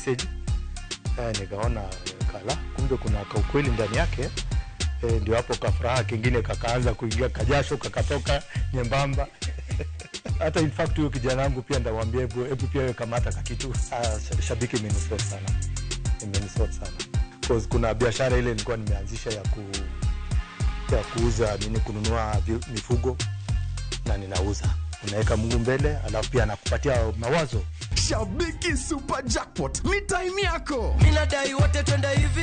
message nikaona kala, kumbe kuna kaukweli ndani yake. Ndio hapo kafuraha kingine kakaanza kuingia, kajasho kakatoka nyembamba. Hata in fact huyo kijana wangu pia ndamwambia hebu pia wewe kamata kakitu. Shabiki imenisort sana, imenisort sana cause kuna biashara ile nilikuwa nimeanzisha ya kuuza nini, kununua mifugo na ninauza. Unaweka Mungu mbele, alafu pia anakupatia mawazo. Shabiki Super Jackpot ni time yako. Minadai wote twende hivi.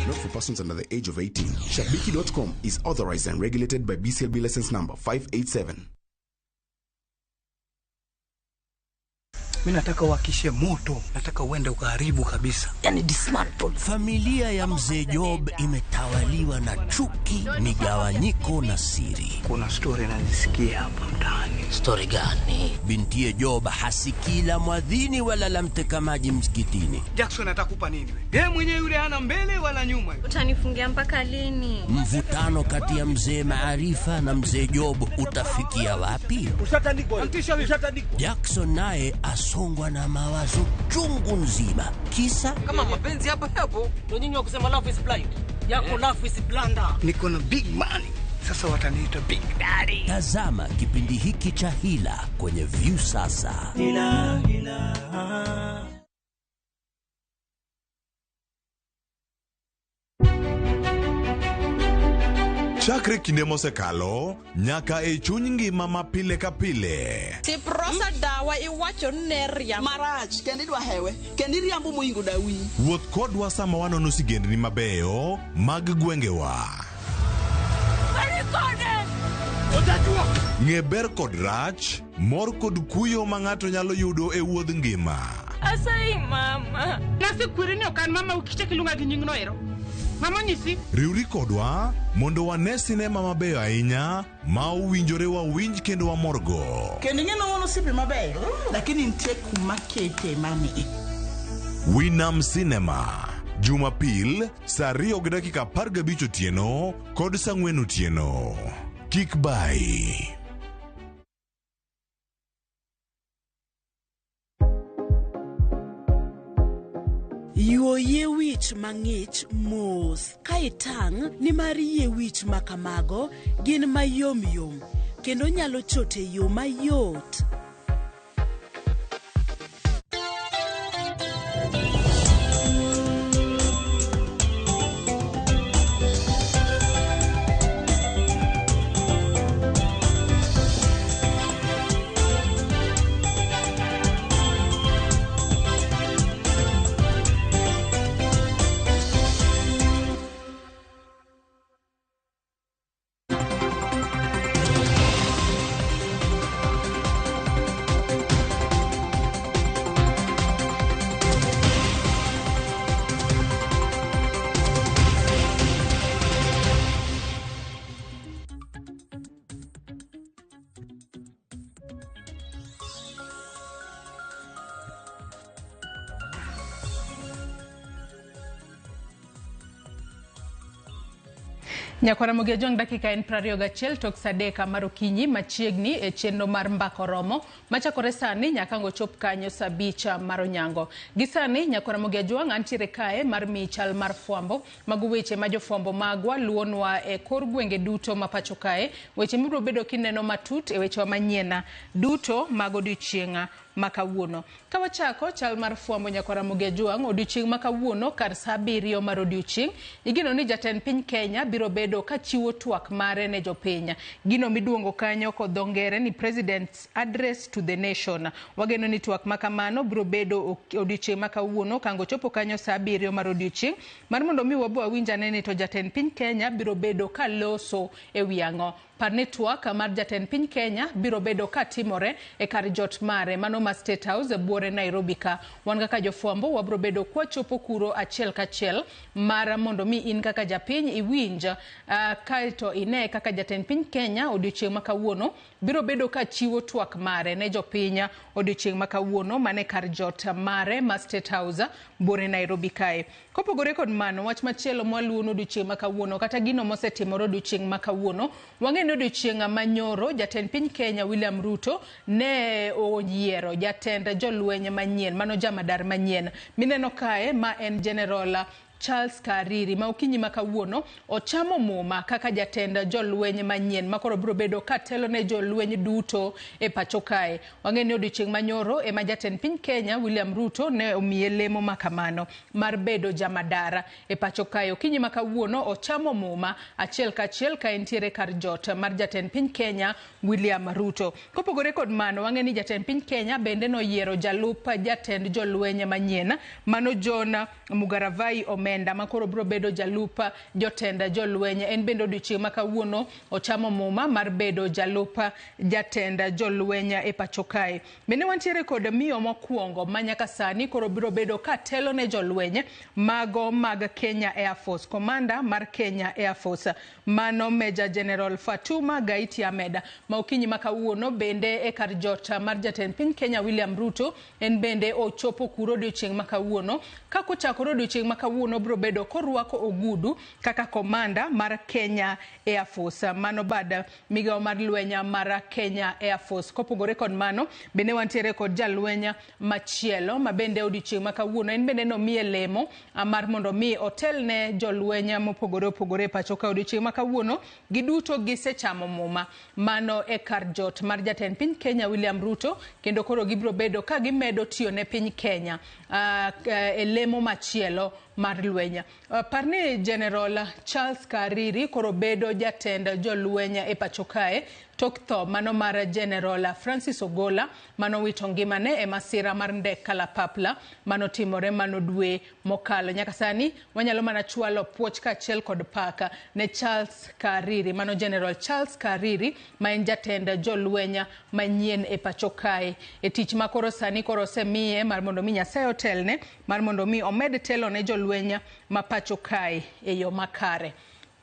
Not for persons under the age of 18. Shabiki.com is authorized and regulated by BCLB license number 587. Mi nataka uhakishe moto, nataka uende ukaharibu kabisa. Yani dismantle. Familia ya mzee Job imetawaliwa na chuki, migawanyiko na siri. Kuna stori nazisikia hapa mtaani. Stori gani? Bintiye Job hasikii la mwadhini wala la mteka maji msikitini. Jackson atakupa nini we? Yeye mwenyewe yule hana mbele wala nyuma. Utanifungia mpaka lini? Mvutano kati ya mzee Maarifa na mzee Job utafikia wapi? Jackson naye asongwa na mawazo chungu nzima, kisa Kama mapenzi hapo hapo. Ndio nyinyi wa kusema love is blind. Yako love is blunder. Niko na big money. Sasa wataniita big daddy. Tazama kipindi hiki cha Hila kwenye Viusasa. Chakre kinde mosekalo nyaka e chuny ngima ma pile ka pile. Tiprosa dawa iwacho ni ne riambo. Marach kendo idwa hewe kendo iriambo moingo dawi. Wuoth kodwa sama wanono sigendni mabeyo mag gwengewa. Ng'e ber kod rach, mor kod kuyo ma ng'ato nyalo yudo e wuodh ngima. Asayi mama. Nasekweri ni ok an mama ukichak iluonga gi nyingno ero. Mama onyisi. Riwri kodwa mondo wane sinema mabeyo ahinya ma owinjore wawinj kendo wamorgo. Kendo ing'e ni wan osiepe mabeyo lakini nitie kuma kete mami. Winam Cinema Jumapil saa 2:15 otieno kod saa 4 otieno. Kik bayi. Yuo yie wich mang'ich mos ka itang' nimar yie wich ma kamago gin mayom yom kendo nyalo chot e yo mayot. Nyakwara Ramogi Ajwang' dakika en 21 tok saa 3 mar okinyi machiegni e chenro mar Mbaka Oromo machakore sani nyaka ang' ochop kanyo saa 5 mar onyango. Gi sani Nyakwara Ramogi Ajwang' antiere kae mar miyi chal mar fwambo mago weche ma jofwambo magwa luonwa e kor gwenge duto ma pacho kae, weche mibiro bedo kineno matut e wechewa manyien duto mag odiochieng' ma kawuono. Ka wachako chal mar fwambo Nyakwara Ramogi Ajwang' odiochieng' ma kawuono kar saa 7 mar odiochieng' igeno ni jatend piny Kenya biro bedo kachiwo twak mare ne jopiny. Gino miduongo kanyo kod dho ngere ni President's Address to the Nation. Wageno ni twak ma kamano biro bedo odiochieng' ma kawuono kango chopo kanyo saa 7 mar odiochieng' mar mondo mi wabo wawinj ane ni to jatend piny Kenya biro bedo kaloso e wi ang'o. Par ni twak mar jatend piny Kenya biro bedo katimore e kar jot mare mano ma State House e buore Nairobi ka. Wan kaka jofwambo wabiro bedo kwachopo kuro achiel kachiel mar mondo mi in kaka japiny iwinj kaeto ine kaka jatend piny Kenya odiochieng' ma kawuono biro bedo kachiwo twak mare ne jopiny odiochieng' ma kawuono mane kar jot mare ma State House buore Nairobi kae. Kopogore kod mano, wach machielo mwaluwo odiochieng' ma kawuono kata gino mosetimore odiochieng' ma kawuono, wang'e Wang'eyo ni odiochieng' manyoro jatend piny Kenya William Ruto ne oyiero jatend jolweny manyien, mano jamadar manyien mineno kae ma en General Charles Kariri, ma okinyi ma kawuono ochamo muma kaka jatend jolweny manyien ma koro biro bedo ka telo ne jolweny duto e pacho kae. Wang'eyo ni odiochieng' manyoro ema jatend piny Kenya William Ruto ne omiye lemo ma kamano mar bedo jamadara e pacho kae. Okinyi ma kawuono ochamo muma achiel kachiel ka entiere kar jot mar jatend piny Kenya William Ruto. Kopogore kod mano, wang'eyo ni jatend piny Kenya bende noyiero jalup jatend jolweny manyien, mano John Mugaravai Omenda, ma koro biro bedo jalup jotend jolweny. En bende odiochieng' ma kawuono ochamo muma mar bedo jalup jatend jolweny e pacho kae. Bende wantiere kod miyo mokwongo ma nyaka sani koro biro bedo ka telo ne jolweny mago mag Kenya Air Force, commander mar Kenya Air Force, mano Major General Fatuma Gaiti Ahmed, ma okinyi ma kawuono bende e kar jot mar jatend piny Kenya William Ruto en bende ochopo kuro odiochieng' ma kawuono. Kakochakore odiochieng' ma kawuono biro bedo korwako ogudu kaka komanda mar Kenya Air Force, mano bad migawo mar lweny mar Kenya Air Force. Kopogore kod mano, bende wantiere kod jalweny machielo ma bende odiochieng' ma kawuono en bende nomiye lemo mar mondo mi otelne jolweny mopogore opogore e pacho ka. Odiochieng' ma kawuono giduto gisechamo muma mano e kar jot mar jatend piny Kenya William Ruto, kendo koro gibiro bedo ka gimedo tiyo ne piny Kenya e lemo machielo mar lweny. Par ni General Charles Kariri koro bedo jatend jolweny e pacho kae tok tho mano mar General Francis Ogola manowito ngimane e masira mar ndek kalapapla manotimore mano dwe mokalo. Nyaka sani wanyalo mana chwalo puoch kaachiel kod paka ne Charles Kariri, mano General Charles Kariri ma en jatend jolweny manyien e pacho kae e tich ma koro sani koro osemiye mar mondo mi Nyasaye otelne mar mondo mi omed telo ne jolweny ma pacho kae e yo makare.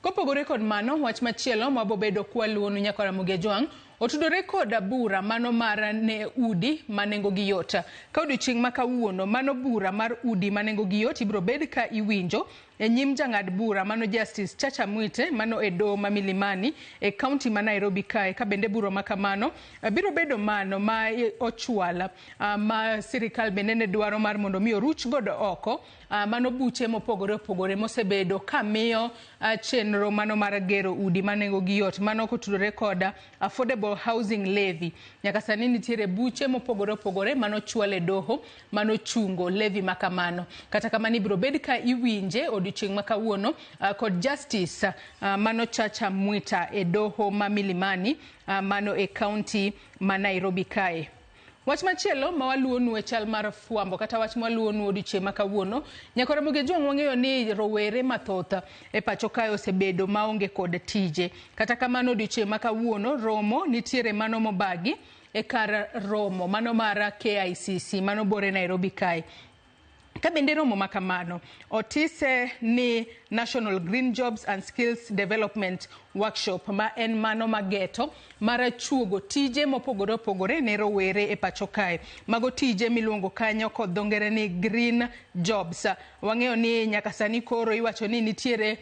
Kopogore kod mano, wach machielo mabobedo kwaluonu nyaka Ramogi Ajwang' otudore kod bura mano mar ne udi ma nengogi yot. Ka odiochieng' ma kawuono mano bura mar udi ma nengogi yot ibiro bed ka iwinjo e nyim jang'ad bura mano Justice Chacha Mwite mano e doho ma Milimani e kaunti ma Nairobi kae. Ka bende bura ma kamano biro bedo mano ma ochwal ma sirikal bende ne dwaro mar mondo mi oruch godo oko mano buche mopogore opogore mosebedo ka miyo chenro mano mar gero udi ma nengogi yot mano kotudore kod Affordable Housing Levy. Nyaka sani nitiere buche mopogore opogore manochwal e doho manochungo levy ma kamano. Kata kamano ibiro bed ka iwinje odiochieng' ma kawuono kod Justice mano Chacha Mwita e doho ma Milimani mano e kaunti ma Nairobi kae. Wach machielo ma waluwonu e chal mar fwambo kata wach ma waluwonu odiochieng' ma kawuono, nyaka Ramogi Ajwang' wang'eyo ni rowere mathoth e pacho kae osebedo maonge kod tije. Kata kamano odiochieng' ma kawuono romo nitiere mano mobagi e kar romo mano mar KICC mano bore Nairobi kae. Ka bende romo ma kamano otise ni National Green Jobs and Skills Development Workshop ma en mano mageto mar chuogo tije mopogore opogore ne rowere e pacho kae. Mago tije miluongo kanyo kod dho ngere ni green jobs. Wang'eyo ni nyaka sani koro iwacho ni nitiere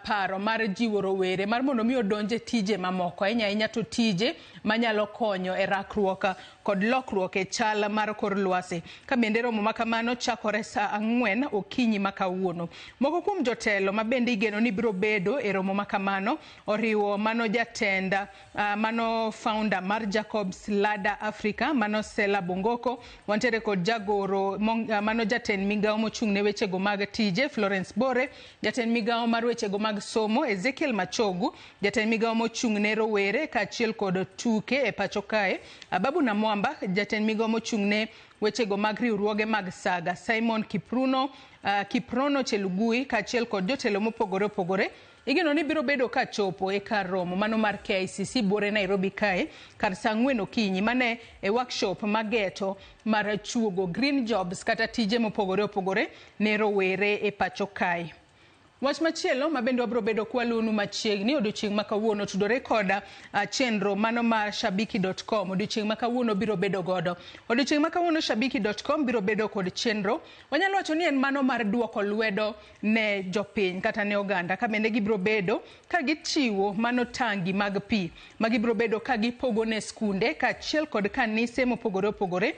paro mar jiwo rowere mar mondo mi odonj e tije mamoko, ahinya ahinya to tije manyalo konyo e rakruok kod lokruok e chal mar kor lwasi. Ka bende romo ma kamano chakore saa 4 okinyi ma kawuono. Moko kuom jotelo ma bende igeno ni biro bedo e romo ma kamano oriwo mano jatend mano founder mar Jacobs Ladder Africa mano Sela Bongoko, wantiere kod jagoro mano jatend migawo mochung' ne wechego mag tije Florence Bore, jatend migawo mar wechego mag somo Ezekiel Machogu, jatend migawo mochung' ne rowere kaachiel kod tuke e pacho kae Ababu Namwamba, jatend migawo mochung' ne wechego mag riwruoge mag saga Simon Kiprono, Kiprono Chelugui kaachiel kod jotelo mopogore opogore. Igeno ni biro bedo ka chopo e kar romo mano mar KICC bore Nairobi kae kar saa 4 okinyi mane e workshop mageto mar chuogo green jobs kata tije mopogore opogore ne rowere e pacho kae. Wach machielo ma bende wabiro bedo kwaluonu machiegni odiochieng' ma kawuono tudore koda chenro mano ma shabiki.com odiochieng' ma kawuono biro bedo godo. Odiochieng' ma kawuono shabiki.com biro bedo kod chenro. Wanyalo wacho ni en mano mar duoko lwedo ne jopiny kata ne oganda ka bende gibiro bedo ka gichiwo mano tangi mag pi ma gibiro bedo ka gipogo ne skunde kaachiel kod kanise mopogore opogore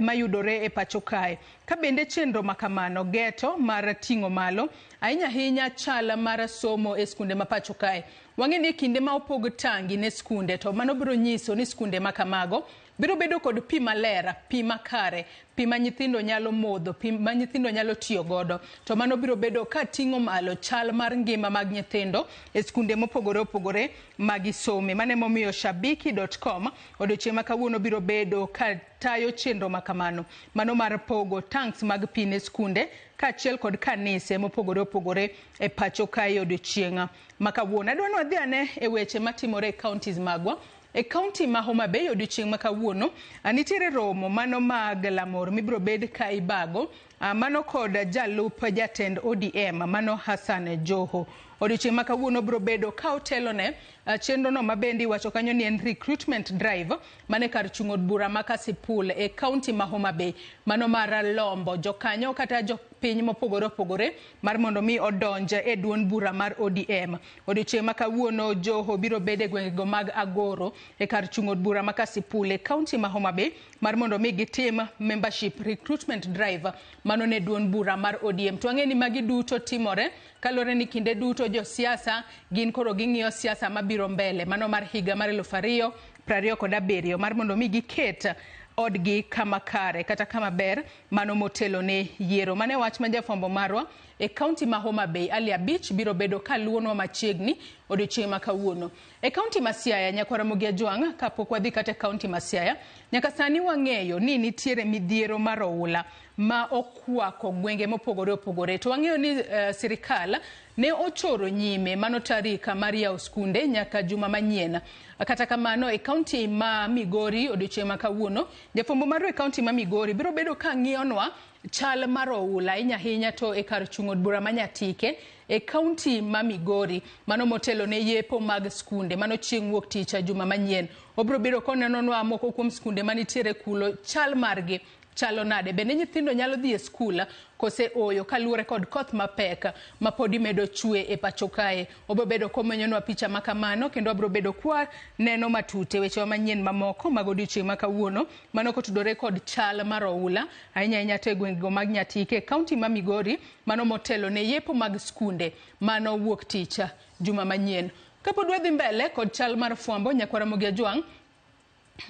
mayudore e pacho kae. Ka bende chenro makamano geto mar ting'o malo ahinya ahinya chal mar somo e skunde ma pacho kae. Wang'e ni kinde ma opog tangi ne skunde to mano biro nyiso ni skunde ma kamago biro bedo kod pi maler, pi makare, pi ma nyithindo nyalo modho, pi ma nyithindo nyalo tiyo godo. To mano biro bedo ka ting'o malo chal mar ngima mag nyithindo e skunde mopogore opogore ma gisome. Mano emomiyo shabiki.com odiochieng' ma kawuono biro bedo ka tayo chenro ma kamano. Mano mar pogo tanks mag pi ne skunde kaachiel kod kanise mopogore opogore e pacho kae odiochieng' ma kawuono. Adwa ni wadhi ane e weche matimore e counties magwa. E kaunti ma Homa Bay odiochieng' ma kawuono nitiere romo mano mag lamor mibiro bed ka ibago mano kod jalup jatend ODM mano Hassan Joho. Odiochieng' ma kawuono biro bedo ka otelone chenro no mabende iwacho kanyo ni en recruitment drive mane kar chung' od bura ma Kasipul e kaunti ma Homa Bay mano mar lombo jokanyo kata jopiny mopogore opogore mar mondo mi odonj e duond bura mar ODM. Odiochieng' ma kawuono Joho biro bedo e gwengego mag Agoro e kar chung' od bura ma Kasipul e kaunti ma Homa Bay mar mondo mi gitim membership recruitment drive mano ne duond bura mar ODM. To wang'e ni magi duto timore kaluwore ni kinde duto josiasa gin koro ging'iyo siasa mabiro mbele mano mar higa mar 2027 mar mondo mi giket odgi kama kare kata kama ber mano motelo ne yiero. Mane wach ma jafwambo marwa e kaunti ma Homa Bay Ali Abich biro bedo kaluwonwa machiegni odiochieng' ma kawuono. E kaunti ma Siaya nyakwar Ramogi Ajwang' kapok wadhi kata e kaunti ma Siaya nyaka sani wang'eyo ni nitiere midhiero mar oula ma okwako gwenge mopogore opogore. To wang'eyo ni sirikal ne ochoro nyime mano tarik mar yawo skunde nyaka juma manyien. Kata kamano e kaunti ma Migori odiochieng' ma kawuono jafwambo marwa e kaunti ma Migori biro bedo ka ng'iyonwa chal mar oula ahinya ahinya to e kar chung' od bura ma Nyatike e kaunti ma Migori mano motelo ne yepo mag skunde mano chieng' wuok tich juma manyien. Obiro bedo konenonwa moko kuom skunde manitiere kulo chal margi chalo nade, bende nyithindo nyalo dhi e skul kose oyo kaluwore kod koth mapek ma podi medo chwe e pacho kae. Obiro bedo komenyonwa picha ma kamano kendo wabiro bedo kwa neno matut e wechewa manyien mamoko mag odiochieng' ma kawuono mano kotudore kod chal mar oula ahinya ahinya to e gwengego mag Nyatike e kaunti ma Migori mano motelo ne yepo mag skunde mano wuok tich juma manyien. Kapod wadhi mbele kod chal mar fwambo nyakwar Ramogi Ajwang',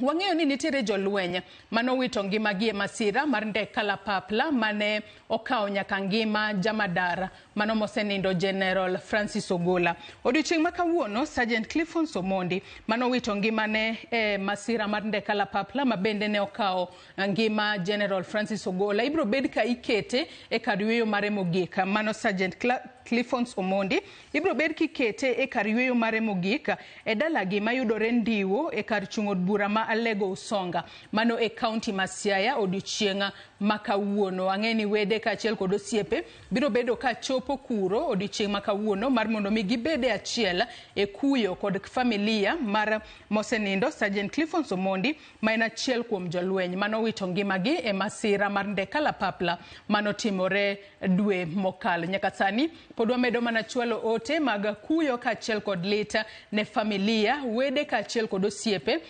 wang'eyo ni nitiere jolweny manowito ngimagi e masira mar ndek kalapapla mane okawo nyaka ngima jamadar mano mosenindo General Francis Ogola. Odiochieng' ma kawuono Sergeant Clifton Omondi manowito ngimane e masira mar ndek kalapapla ma bende ne okawo ngima General Francis Ogola ibiro bed ka ikete e kar yweyo mare mogik. Mano Sergeant Clifton Omondi ibiro bed kikete e kar yweyo mare mogik e dalagi mayudore Ndiwo e kar chung' od bura ma Alego Usonga mano e kaunti ma Siaya odiochieng' ma kawuono. Ang'e ni wede kaachiel kod osiepe biro bedo ka chopo kuro odiochieng' ma kawuono mar mondo mi gibed e achiel e kuyo kod familia mar mosenindo Sergeant Clifton Omondi ma en achiel kuom jolweny manowito ngimagi e masira mar ndek kalapapla manotimore dwe mokalo. Nyaka sani pod wamedo mana chwalo ote mag kuyo kaachiel kod lit ne familia, wede kaachiel kod osiepe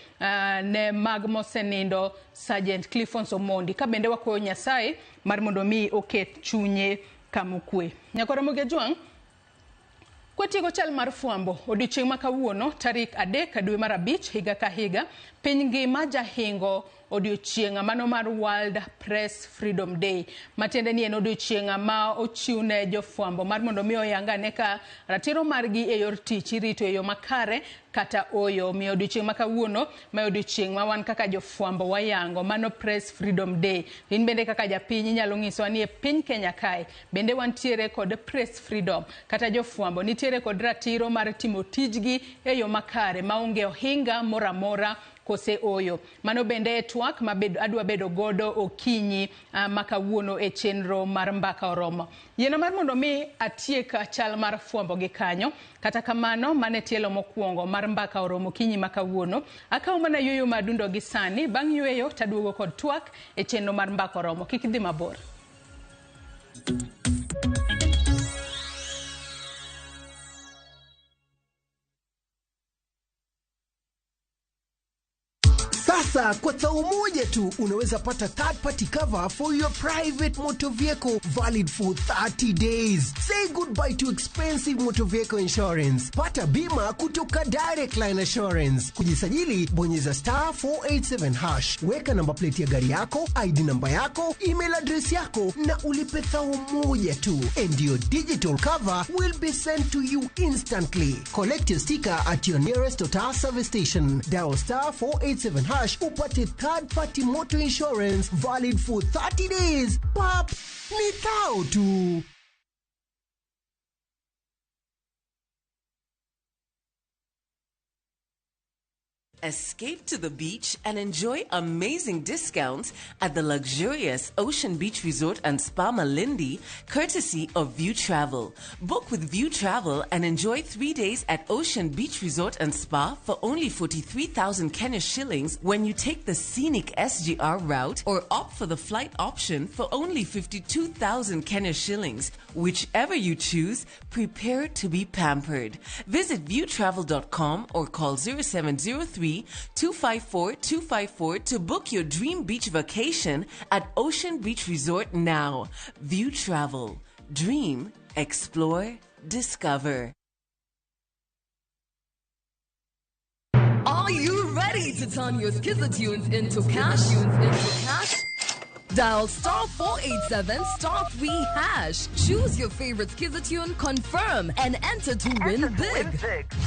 ne mag mosenindo Sergeant Clifton Omondi ka bende wakwayo Nyasaye mar mondo mi oket chunye kama okwe. Nyakwar Ramogi Ajwang', kwatieko chal mar fwambo odiochieng' ma kawuono tarik 3 dwe mar 5 higa ka higa piny ngima jahingo odiochieng' mano mar World Press Freedom Day matiende ni en odiochieng' ma ochiw ne jofwambo mar mondo mi oyang ane ka ratiro margi e yor tich irito e yo makare kata oyo. Omiyo odiochieng' ma kawuono ma odiochieng' ma wan kaka jofwambo wayango mano Press Freedom Day. In bende kaka japiny inyalo nyisowa ni e piny Kenya kae bende wantiere kod press freedom kata jofwambo nitiere kod ratiro mar timo tijgi e yo makare maonge ohinga moro amora kose oyo. Mano bende e twak ma adwa bedo godo okinyi ma kawuono e chenro mar Mbaka Oromo. Yiena mar mondo mi atiek chal mar fwambo gi kanyo. Kata kamano, mane tielo mokwongo mar Mbaka Oromo okinyi ma kawuono. Akawo mana yueyo madundo gi sani, bang' yueyo taduogo kod twak e chenro mar Mbaka Oromo. Kik idhi mabor. Sasa kwa thao moja tu unaweza pata third party cover for your private motor vehicle valid for 30 days. Say goodbye to expensive motor vehicle insurance. Pata bima kutoka Direct Line Assurance. Kujisajili, bonyeza star 487 hash. Weka namba plate ya gari yako, ID namba yako, email address yako na ulipe thao moja tu. And your digital cover will be sent to you instantly. Collect your sticker at your nearest Total service station. Dial star 487 hash upate third party motor insurance valid for 30 days. Pap, ni thao tu. Escape to the beach and enjoy amazing discounts at the luxurious Ocean Beach Resort and Spa Malindi, courtesy of View Travel. Book with View Travel and enjoy 3 days at Ocean Beach Resort and Spa for only 43,000 Kenya shillings when you take the scenic SGR route or opt for the flight option for only 52,000 Kenya shillings. Whichever you choose, prepare to be pampered. Visit viewtravel.com or call 0703 254 254 to book your dream beach vacation at Ocean Beach Resort now. View Travel. Dream, explore, discover. Are you ready to turn your Skiza tunes into cash? Dial star 487 star 3 hash. Choose your favorite Skiza tune, confirm, and enter to win big.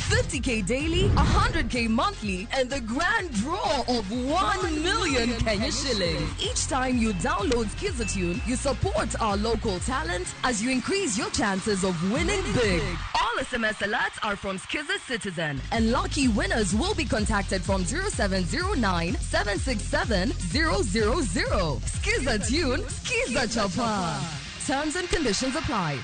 50k daily, 100k monthly, and the grand draw of 1 million Kenya shillings. Each time you download Skiza tune, you support our local talent as you increase your chances of winning big. All SMS alerts are from Skiza Citizen, and lucky winners will be contacted from 0709 767 000. Skiza tune, Skiza Chapa. Terms and conditions apply.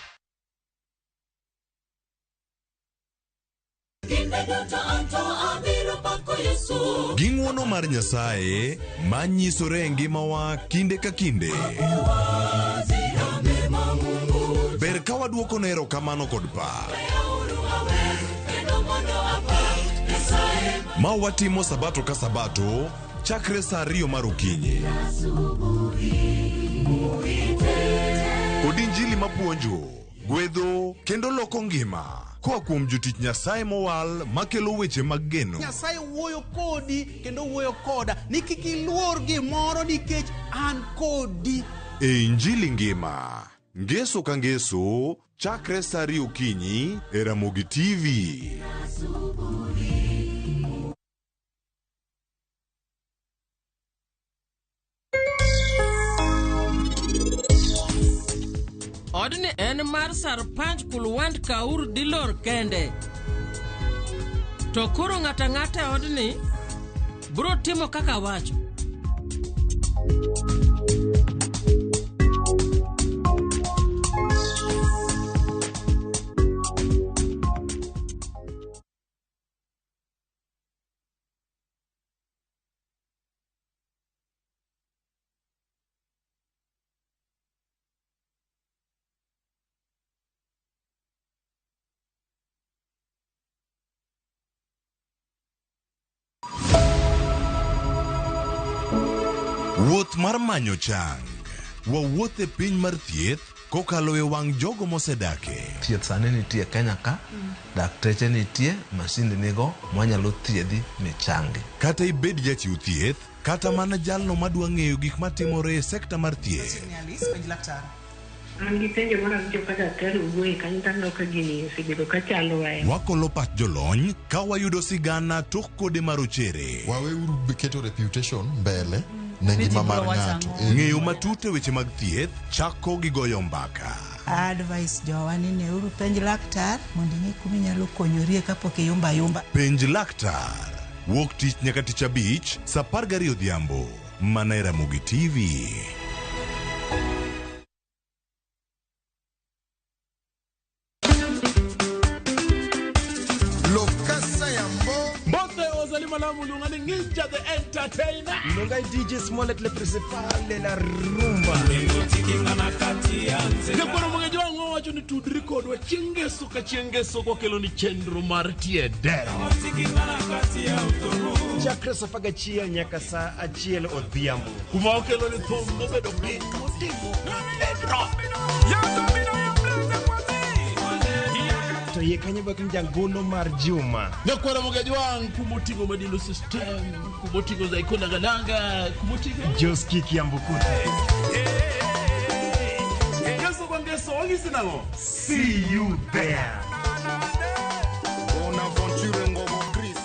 Gi ng'wono mar Nyasaye manyisore e ngimawa kinde ka kinde. Ber ka waduokone erokamano kod pak. Ma watimo sabato ka sabato chakre saa 2 mar okinyi. Kod injili mapuonjo, gwedho kendo loko ngima koa kuom jotich Nyasaye mowal makelo weche mag geno. Nyasaye wuoyo kodi kendo wuoyo koda ni kik iluor gimoro nikech an kodi. E Injili ngima, ngeso ka ngeso, chakre saa 2 okinyi e Ramogi TV. Odni en mar Sarpanch Kulwant Kaur Dilor kende. To koro ng'ato ang'ata e odni biro timo kaka awacho. Wuoth mar manyo chang. Wawuoth e piny mar thieth kokalo e wang' jogo mosedake. Thieth sani nitie Kenya ka, dakteche nitie, masinde nigo mwanyalo thiedhi michangi. Kata ibed jachiw thieth, kata mana jalno madwa ng'eyo gik matimore e sekta mar thieth. An gi penjo moro awinjo ka daktari owuoye kanyo to aneno ka gini osebedo ka chandowa. Wakolo pach jolony ka wayudo sigana tok kode marochere. Waweuru keto reputation mbele ne ngima mar ng'ato. Ng'eyo matut e weche mag thieth chako gi goyo mbaka. Advice jowa ni neuru penj laktar mondo ing'e kuma inyalo konyorie kapok iyumba yumba. Penj laktar. Wuok tich nyaka tich abich, sa 12 odhiambo. Mana e Ramogi TV. Lokasa yambo Mbote ozali malamu lungani Ninja the Entertainer. Longai DJ Smollett le principal de la rumba. Jakwaro mang'eny wang'o wacho ni tudri kodwa chieng' ngeso ka chieng' ngeso kwakelo ni chenro mar tie dero. Chakre saa apar gachiel nyaka saa achiel odhiambo. Kuma okelo ni thum mobedo piny motimo pedro. To yie kanyo bak ni jangolo mar juma. Nyakwara Mogajwang' kumoting'o Madilu System, kumoting'o Zaiko Langalanga, kumoting'o Joski Kiambukuta. Ngeso kwa ngeso wang'isi nang'o? See you there. Bonaventure Ngobo Chris.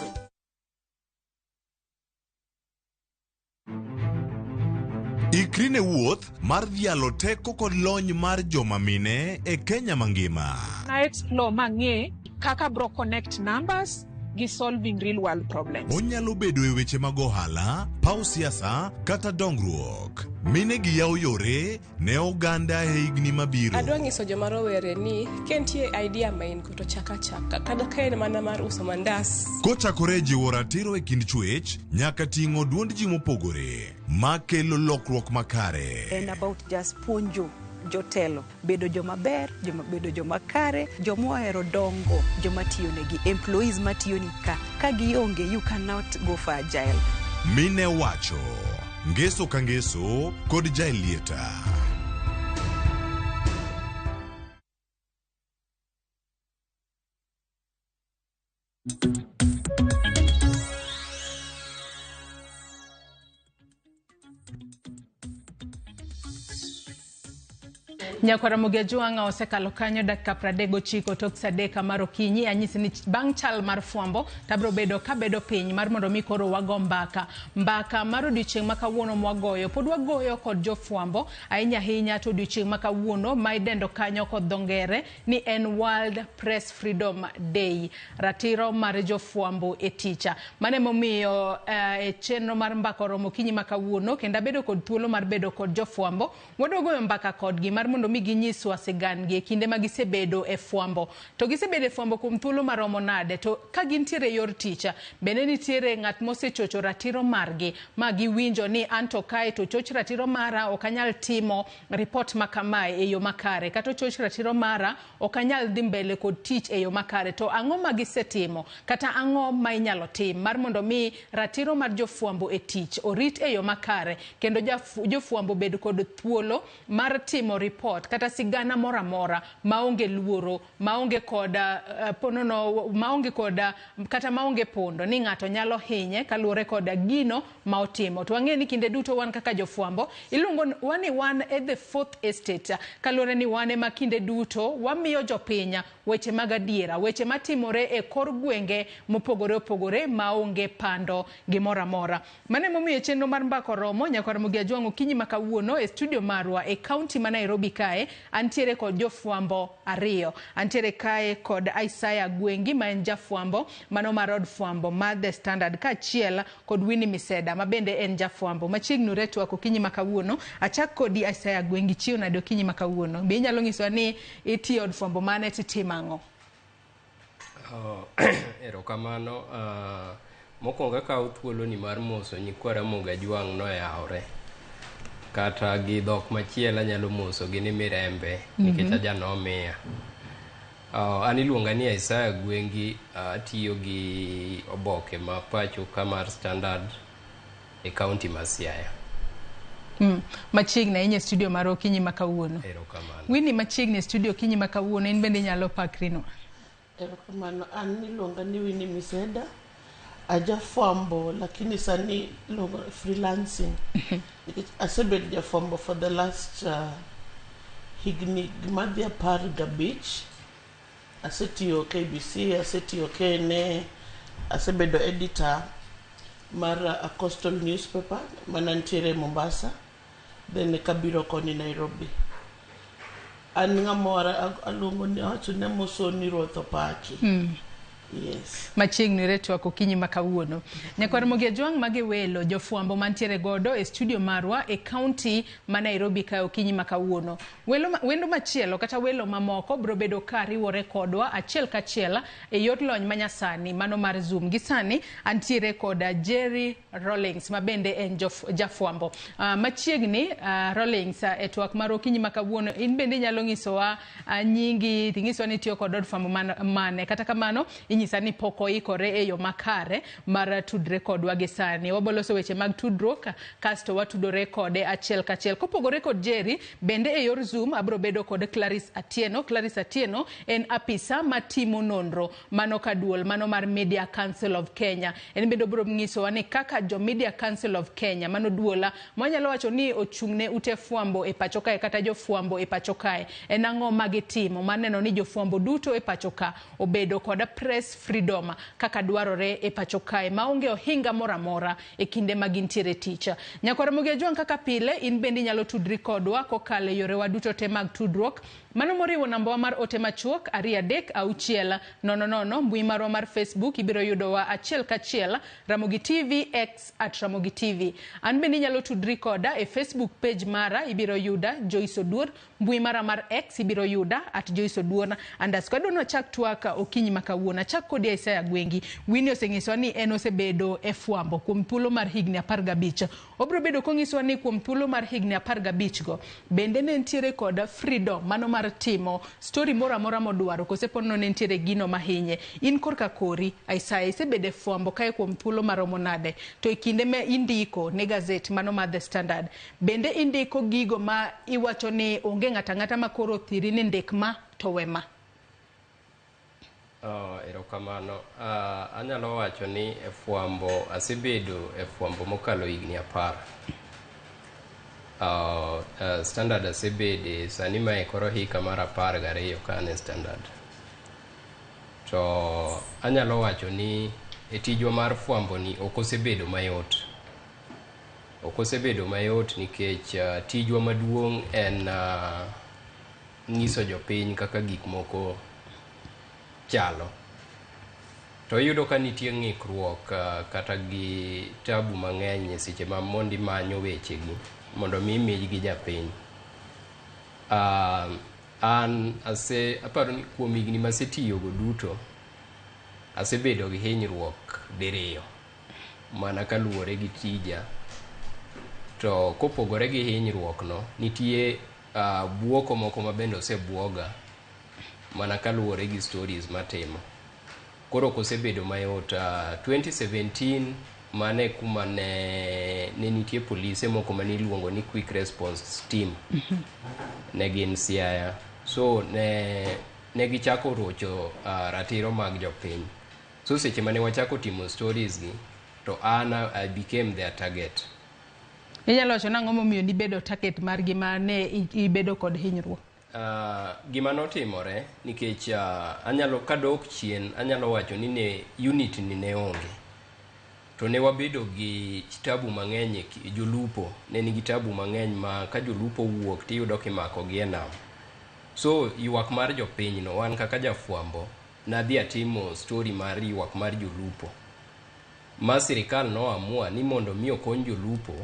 Ikri ne wuoth mar dhialo teko kod lony mar joma mine e Kenya mangima. Na explore mang'e kaka bro connect numbers gi solving real world problems. Onyalo bedo e weche mag ohala, paw siasa kata dongruok. Mine gi yawo yore ne oganda e higni mabiro. Adwa nyiso joma rowere ni ka nitie idea ma in go to chak achaka kata ka en mana mar uso mandas. Kochakore e jiwo ratiro e kind chwech nyaka ting'o duond ji mopogore makelo lokruok makare. En about just puonjo jotelo bedo joma ber, joma bedo joma kare, joma ohero dongo, joma tiyo negi, employees matiyo ni ka. Ka gionge, you cannot go for agile. Mine wacho ngeso ka ngeso kod Jaelieta. Nyakwara Mogajwang' osekalo kanyo dakika 39 tok saa adek mar okinyi. Anyisi ni bang' chal mar fwambo tabro bedo kabedo piny mar mondo mi koro wago mbaka. Mbaka mar odiochieng' ma kawuono mwagoyo pod wagoyo kod jofwambo ahinya ahinya to odiochieng' ma kawuono ma idendo kanyo kod dho ngere ni en World Press Freedom Day, ratiro mar jofwambo e ticha. Mano emomiyo e chenro mar mbaka oromo okinyi ma kawuono kendo abedo kod thuolo mar bedo kod jofwambo wadwa goyo mbaka kodgi mar mondo mi ginyiswa sigandgi e kinde ma gisebedo e fwambo. To gisebedo e fwambo kuom thuolo maromo nade? To ka gintiere e yor tich, bende nitiere ng'at mosechocho ratiro margi ma giwinjo ni anto kae to choch ratiro mara ok anyal timo ripot ma kamae e yo makare, kata ochoch ratiro mara ok anyal dhi mbele kod tich e yo makare. To ang'o ma gisetimo kata ang'o ma inyalo tim mar mondo mi ratiro mar jofwambo e tich orit e yo makare kendo jofwambo bed kod thuolo mar timo ripot kata sigana moro amora maonge luoro, maonge kod ponono, maonge kod kata maonge pondo ni ng'ato nyalo hinye kaluwore kod gino ma otimo. To wang'e ni kinde duto wan kaka jofwambo iluongo wani wan e the fourth estate, kaluwore ni wan ema kinde duto wamiyo jopiny weche mag adiera, weche matimore e kor gwenge mopogore opogore maonge pando gimoro amora. Mano emomiyo chenro mar mbaka oromo nyakwar Ramogi Ajwang' okinyi ma kawuono e studio marwa e kaunti ma Nairobi kae antiere kod jofwambo ariyo. Antiere kae kod Isaiah Gwengi ma en jafwambo mano mar od fwambo mar The Standard kaachiel kod Winnie Miseda ma bende en jafwambo. Machiegni ure twak okinyi ma kawuono. Achak kodi Isaiah Gwengi, chiew nade okinyi ma kawuono? Be inyalo nyisowa ni itiyo od fwambo mane titimo ang'o? Erokamano. Mokwongo akawo thuoloni mar moso nyikwa Ramogi Ajwang' noyawre. Kata gi dhok machielo anyalo mosogi ni mirembe nikech aja nomiya. An iluonga ni Isaiah Gwengi, atiyo gi oboke ma pacho ka mar Standard e kaunti ma Siaya. Machiegni ahinya e studio mar okinyi ma kawuono. Erokamano. Winnie, machiegni e studio okinyi ma kawuono, in bende inyalo pakrinwa. Erokamano, an iluonga ni Winnie Miseda, ajafwambo lakini sani iluongo freelancing. Nikech asebedo jafwambo for the last higni madhi 15. Asetiyo KBC, asetiyo KNA, asebedo editor mar a coastal newspaper mana nitiere Mombasa, then kabiro koni Nairobi. An ng'ama aluongo ni awacho ni amoso ni Ruoth opaki. Yes. Machiegni retwak okinyi ma kawuono. Nyakwar Ramogi Ajwang' magi welo jofwambo mantiere godo e studio marwa e kaunti ma Nairobi ka okinyi ma kawuono. Welo wendo machielo kata welo mamoko biro bedo ka riwore kodwa achiel kachiel e yor lony manyasani mano mar Zoom. Gi sani antiere koda Jerry Rawlings ma bende en jafwambo. Machiegni Rawlings e twak mar okinyi ma kawuono in bende inyalo nyisowa nyingi tinyisowa ni itiyo kod od fwambo mane. Kata kamano inyisa ni pok oikore e yo makare mar tudre kodwa gi sani. Waboloso weche mag tudruok kasto watudore kode achiel kachiel. Kopogore kod Jerry, bende e yor Zoom abiro bedo kod Clarice Atieno. Clarice Atieno en apisa matimo nonro mano ka duol mano mar Media Council of Kenya. En bende obiro nyisowa ni kaka jo Media Council of Kenya mano duola mwanyalo wacho ni ochung' ne ute fwambo e pacho kae kata jofwambo e pacho kae. En ang'o ma gitimo mar neno ni jofwambo duto e pacho ka obedo kod press freedom kaka dwarore e pacho kae maonge ohinga moro amora e kinde ma gintiere tich. Nyakwar Ramogi Ajwang' kaka pile in bende inyalo tudri kodwa kokalo e yorewa duto te mag tudruok. Mano moriwo nambawa mar ote machuok 2 3 6 0 0, mbui marwa mar Facebook ibiro yudowa achiel kachiel Ramogi TV X at Ramogi TV. An bende inyalo tudri koda e Facebook page mara ibiro yuda Joyce Oduor, mbui mara mar X ibiro yuda at Joyce Oduor underscore. Adwa ni wachak twak okinyi ma kawuono. Achak kodi Isaiah Gwengi. Winnie osenyisowa ni en osebedo e fwambo kuom thuolo mar higni 15. Obiro bedo konyisowa ni kuom thuolo mar higni 15 go bende ne nitiere kod freedom mano mar timo story moro amora modwaro kose ponono ne nitiere gino mahinye. In korka kori Isaiah isebedo e fwambo kae kuom thuolo maromo nade? To e kinde ma indiko ne gazet mano mar The Standard, bende indiko gigo ma iwacho ni onge ng'ato ang'ata ma koro thiri ni ndik ma to we ma? Erokamano. Anyalo wacho ni e fwambo asebedo e fwambo mokalo higni 10. Standard asebede sani mae koro hika mar 12 ka an e Standard. To anyalo wacho ni e tijwa mar fwambo ni ok osebedo mayot. Ok osebedo mayot nikech tijwa maduong' en nyiso jopiny kaka gik moko chalo. To iyudo ka nitie ng'ikruok kata gi tabu mang'eny e seche ma mondo imanyo wechegi mondo mi imigi japiny. An aparo ni kuom higni masetiyogo duto asebedo gi hinyruok diriyo mana kaluwore gi tija. To kopogore gi hinyruok no, nitie buoko moko ma bende osebuoga mana kaluwore gi stories matimo. Koro ok osebedo mayot. 2017 mane kuma ne nitie polise moko mane iluongo ni quick response team. Ne gin Siaya. So ne gichako rocho ratiro mag jopiny. So seche mane wachako timo stories gi, to an I became their target. Inyalo wacho nang'o momiyo nibedo target margi ma ne ibedo kod hinyruok? Gima notimore nikech anyalo kadok chien anyalo wacho ni ne unit ni ne onge. To ne wabedo gi tabu mang'eny jolupo ne nigi tabu mang'eny ma ka jolupo wuok tiyudo kimako gi e nam. So ywak mar jopiny no wan kaka jafwambo nadhi atimo story mar ywak mar jolupo. Ma sirikal noamua ni mondo mi okony jolupo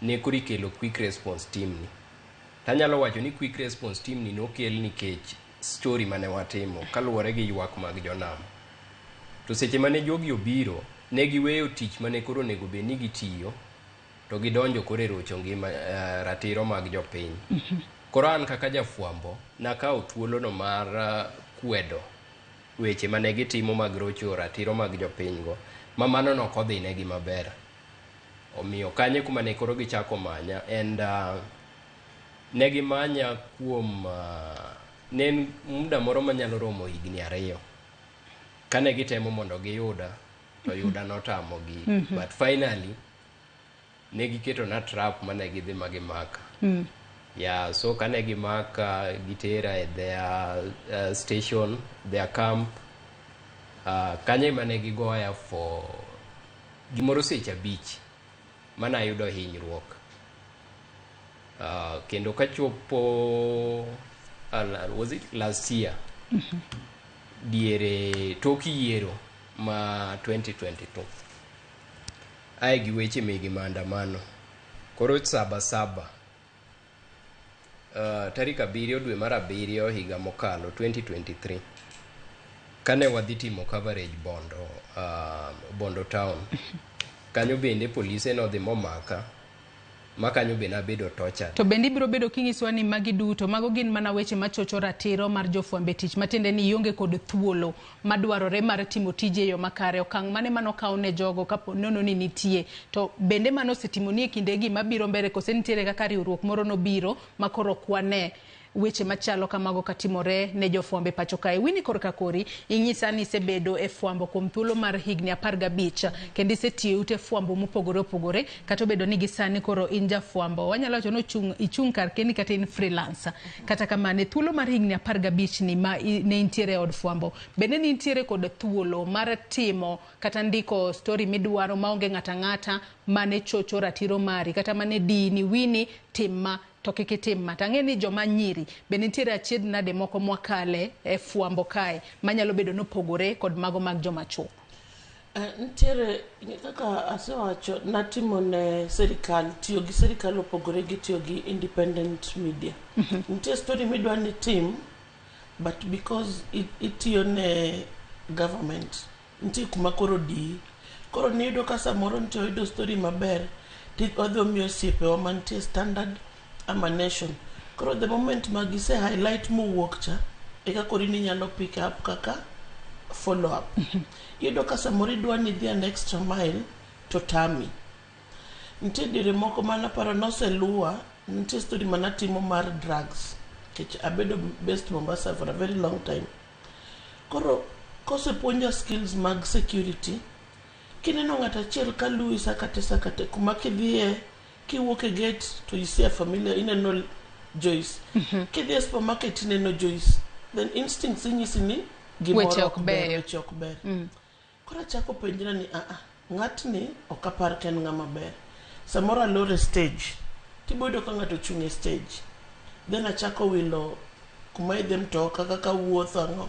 ne koro ikelo quick response team ni. Tanyalo wacho ni quick response team ni nokel nikech story mane watimo kaluwore gi ywak mag jonam. To seche mane jogi obiro, ne giweyo tich mane koro onego bed ni gitiyo, to gidonjo koro e rocho ngima ratiro mag jopiny. Koro an kaka jafwambo, nakawo thuolono mar kwedo weche mane gitimo mag rocho ratiro mag jopiny go, ma mano nok odhinegi maber. Omiyo kanyo kuma ne koro gichako manya and ne gimanya kuom ne en muda moro manyalo romo higni 2. Kane gitemo mondo giyuda, to yuda notamogi. But finally, ne giketo na trap mane gidhi ma gimaka. Yeah, so kane gimaka gitera e their station, their camp. Kanyo ema ne gigoya for gimoro seche 5 mana ayudo hinyruok. Kendo kachopo was it last year? Diere tok yiero ma 2022 ae gi weche mege maandamano koro saba saba tarik 7 dwe mar 7 higa mokalo 2023 kane wadhi timo coverage Bondo, Bondo town kanyo bende polise nodhi momaka ma kanyo be nabedo tortured. To bende ibiro bedo kinyisowa ni magi duto mago gin mana weche machocho ratiro mar jofwambo e tich, matiende ni ionge kod thuolo madwarore mar timo tije e yo makare. Okang' mane manokaw ne jogo kapo nono ni nitie, to bende mano osetimoni e kindegi mabiro mbele, kose nitiere kaka riwruok moro nobiro ma koro ok wane weche machalo kamago katimore ne jofwambo e pacho kae. Winnie korka kori, inyisa ni isebedo e fwambo kuom thuolo mar higni 15 kendo isetiyo e ute fwambo mopogore opogore, kata obedo ni gisani koro in jafwambo, wanyalo wacho ni ichung' kar kendi kata in freelancer. Kata kamano e thuolo mar higni 15 ni ma ne intiere e od fwambo, bende ne intiere kod thuolo mar timo kata ndiko story midwaro maonge ng'ata ang'ata mane chocho ratiro mari, kata mane dini Winnie tim ma to kik itim ma. To ang'e ni joma nyiri be nitiere achiedh nade moko mwakale e fwambo kae manyalo bedo nopogore kod mago mag joma chuo. Nitiere kaka asewacho, natimo ne sirikal, tiyo gi sirikal opogore gi tiyo gi independent media. Nitie story midwa ni tim, but because itiyo ne government, nitie kuma koro diyi. Koro niyudo ka samoro nitie oyudo story maber, ti wadhi wamiyo osiepewa mantie Standard ama Nation. Koro the moment ma gise highlight mowuok cha, eka koro in inyalo pick up kaka follow up. Iyudo ka samoro idwa ni idhi an extra mile to tami. Nitie diere moko manaparo noseluwa, nitie story manatimo mar drugs. Nikech abedo based Mombasa for a very long time. Koro kosepuonja skills mag security, kineno ng'ato achiel ka luwi sakate sakate, kuma kidhiye, kiwuok e gate to you see a familiar, ineno Joyce. Kidhi e supermarket ineno Joyce. Then instincts inyisi ni gimoro Weche ok ber, beyo. weche ok ber. Koro achako penjra ni aa, ng'atni ok apar ka en ng'ama ber. Samoro alor e stage, tibo yudo ka ng'ato ochung' e stage. Then achako wilo kuma idhe mtoka kaka wuotho ang'o.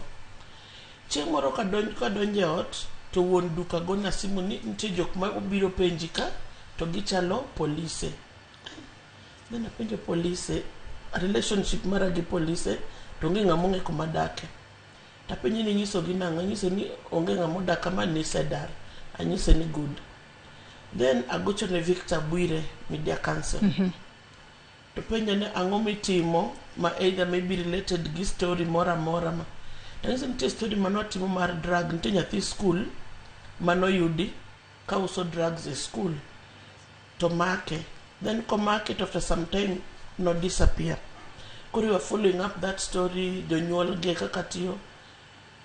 Chieng' moro kadonjo e ot, to wuon duka gona simu ni nitie jok ma obiro penji ka, to gichalo polise. Then apenjo polise, relationship mara gi polise, to onge ng'ama ong'e kuma adake. Tapenje ni inyisogi nang'o, anyise ni onge ng'ama odak kama nisedar. Anyise ni good. Then agocho ne Victor Bwire, Media Council. To penja ni ang'o mitimo ma either maybe related gi story moro amora ma. To anyise nitie story manwatimo mar drug, nitie nyathi school manoyudi ka uso drugs e school to make. Then komake to after some time no disappear. Koro we were following up that story, jonyuol ge kaka tiyo.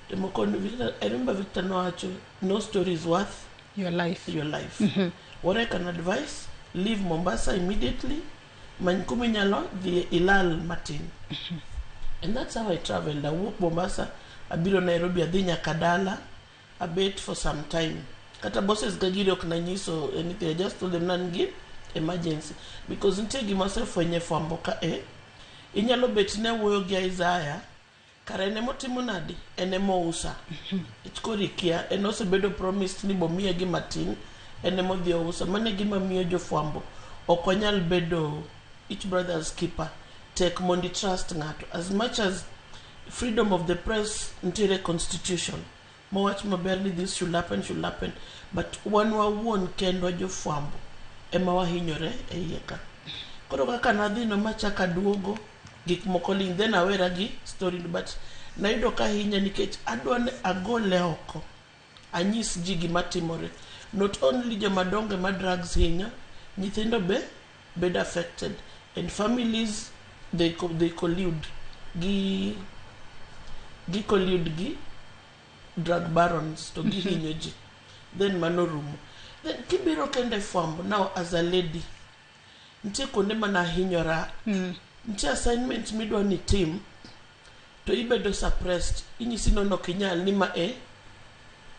To moko Victor, I remember Victor nowacho, no story is worth your life. Your life. What I can advise, leave Mombasa immediately, many kuma inyalo dhi ilal matin. And that's how I traveled. Awuok Mombasa, abiro Nairobi, adhi nyaka dala, abet for some time. Kata bosses ga giri ok nanyiso anything, I just told them nan gi emergency. Because nitie gima asefwenyo e fwambo ka e, inyalo bet ni awuoyo gi Isaiah, kara en emotimo nadi, en emousa. Ich koro ikia, en osebedo promised ni bomiye gima tin, en emodhi ousa. Mano e gima miyo jofwambo ok wanyal bedo each brother's keeper. Tek mondo i trust ng'ato. As much as freedom of the press nitiere constitution, mowach maber ni this should happen, should happen. But wan wawuon kendwa jofwambo ema wahinyore e iye ka. Koro kaka nadhi no machako aduogo, gik moko ling', then awera gi story no, but nayudo ka hinya nikech adwa ni agole oko. Anyis ji gima timore. Not only jomadongo ema drugs hinyo, nyithindo be bedo affected. And families, they collude gi collude gi drug barons to gihinyo ji. Then mano rumo. Then kibiro kendo e fwambo, now as a lady, nitie kuonde manahinyora. Nitie assignment midwa ni tim, to ibedo suppressed. Inyisi no ok inyal ni ma e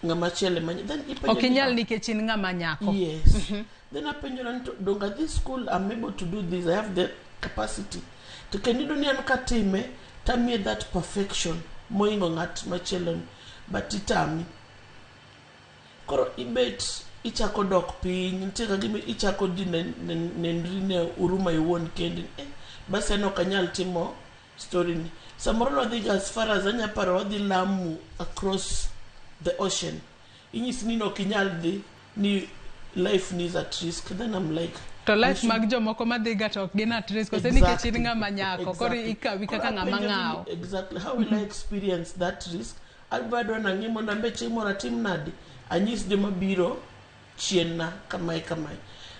ng'ama chielo ema then ipenjo Ok ni, inyal nikech in ng'ama nyako. Yes. Then apenjora ni to donge adhi school, I'm able to do this, I have the capacity. To kendo iyudo ni an katime, tamiye that perfection. moingo ng'at machielo ni but itami. Koro ibet ichako dok piny, nitie ka gima ichako dhi nenri ne huruma iwuon kendi. Basi an ok anyal timo story ni. Samoro nwadhi ga as far as anya paro wadhi Lamu across the ocean. Inyisi ni ok inyal dhi ni life ni is at risk. Then I'm like To life mag jomoko madhi ga to ok gin at risk kose nikech in ng'ama nyako koro ikawi kaka Koro ng'ama apenjo ni, ng'awo. Exactly. How will I experience that risk? Adwa nang'e mondo ambe chieng' moro atim nade? Anyis joma biro chien na kamae kamae.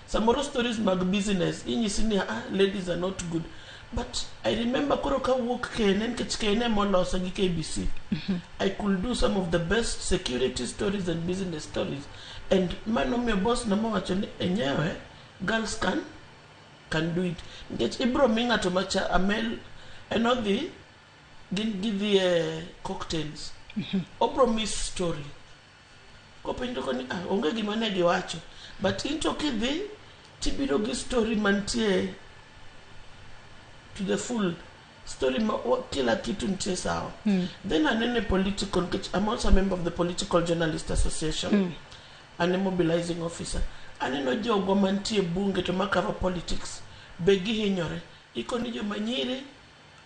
Samoro stories mag business inyisi ni ladies are not good. But I remember koro kawuok KNN nikech KNN molosa gi KBC. I could do some of the best security stories and business stories. And mano miyo boss na mowacho ni enyewe girls can do it. Nikech ibro mi ng'ato macha amel en odhi gin gidhi e cocktails. Obro miss story. Kopenjo koni onge gima ne giwacho. But in to kidhi tibiro gi story mantie to the full story ma kila kitu nitie sawa. Then anene political nikech I'm also a member of the Political Journalist Association. An a mobilizing officer. Aneno jogo mantie bunge to ma cover politics be gihinyore. Ikoni joma nyiri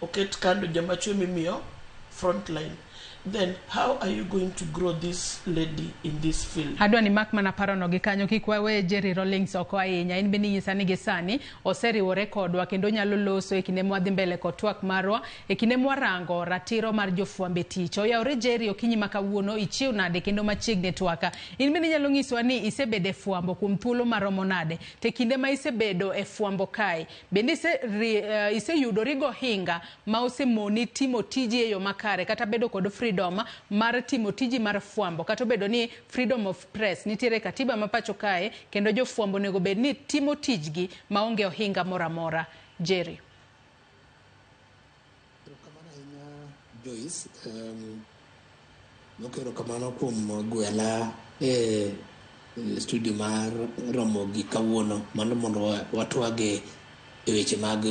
oket kando, joma chwe mimiyo front line. Then how are you going to grow this lady in this field? Adwa ni mak mana parono gi kanyo kik wawe Jerry Rawlings oko ahinya. In bende inyisa ni gi sani oseriwore kodwa kendo nyalo loso e kinde mwadhi mbele kod twak marwa e kinde mwarango ratiro mar jofwambo e tich. Oyawore Jerry okinyi ma kawuono ichiew nade kendo machiegni twaka. In bende inyalo nyiswa ni isebedo e fwambo kuom thuolo maromo nade to e kinde ma isebedo e fwambo kae bende iseyudori gohinga ma osemoni timo tiji e yo makare kata bedo kod freedom mar timo tiji mar fwambo kata obedo ni freedom of press nitiere katiba ma pacho kae kendo jofwambo onego bed ni timo tijgi maonge ohinga moro amora. Jerry. Joyce, erokamano kuom gwela e studio mar romo gi kawuono mano mondo watwage e weche mag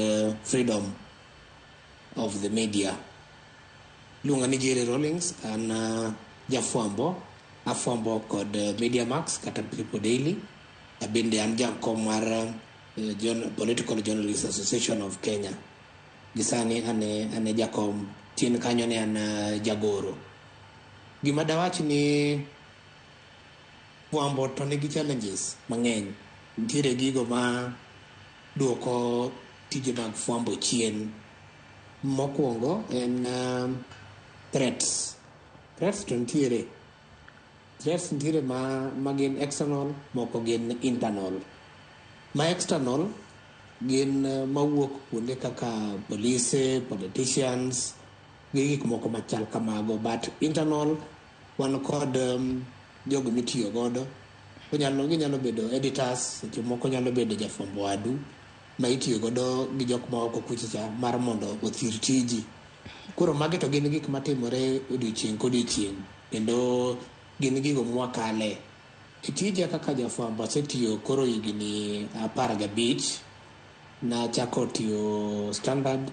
freedom of the media. Iluonga ni Jerry Rawlings, an jafwambo, afwambo kod Mediamax kata People Daily. Bende an jakom mar Political Journalists Association of Kenya. Gisani ane jakom, chien kanyo ne an jagoro. Gima dawach ni fwambo to nigi challenges mang'eny. Nitiere gigo ma duoko tije mag fwambo chien. Mokwongo en threats. Threats to nitiere. Threats nitiere ma gin external, moko gin internal. Ma external gin mawuok kuonde kaka polise, politicians, gi gik moko machal kamago. But internal wan kod jogo mitiyo godo. Ginyalo bedo editors, seche moko nyalo bedo jafwambo wadu ma itiyo godo gi jok ma oko kucha cha mar mondo othir tiji. Koro magi to gin gik matimore odiochieng' kodiochieng' kendo gin gigo mwakale. E tija kaka jafwambo asetiyo koro higni 15. Nachako tiyo Standard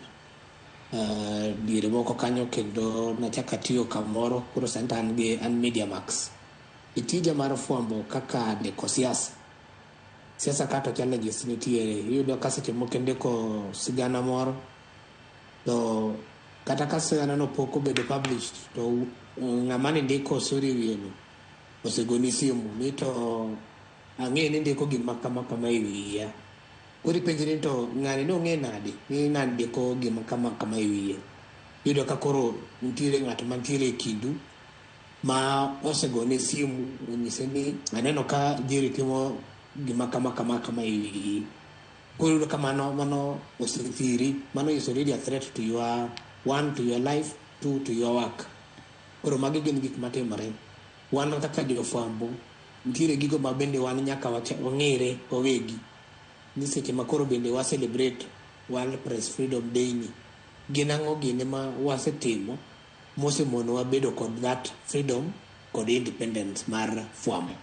diere moko kanyo kendo nachako atiyo kamoro koro sani to an Mediamax. E tija mar fwambo kaka ndiko siasa. Siasa ka to challenges nitiere. Iyudo ka seche moko indiko sigana moro to kata ka sigana no pok obedo published to ng'ama ne ndiko story e wiye no osegoni simu ni to ang'e ni indiko gima kama kama e wiya. Koro ipenjri ni to ng'ani nong'e nade ni nandiko gima kama kama e wiye. Iyudo ka koro nitiere ng'at mantiere e kindu ma osegone simu onyise ni aneno ka Jerry timo gima kama kama kama e wiyi. Koro iyudo ka mano osethiri, mano is already a threat to your, one, to your life, two, to your work. Koro magi gin gik matimore. Wan kaka jofwambo, nitiere gigo ma bende wan nyaka wang'ere wawegi. Ni seche ma koro bende wa celebrate World Press Freedom Day ni, gin ang'o gini ma wasetimo mosemonowa bedo kod that freedom kod independence mar fwambo.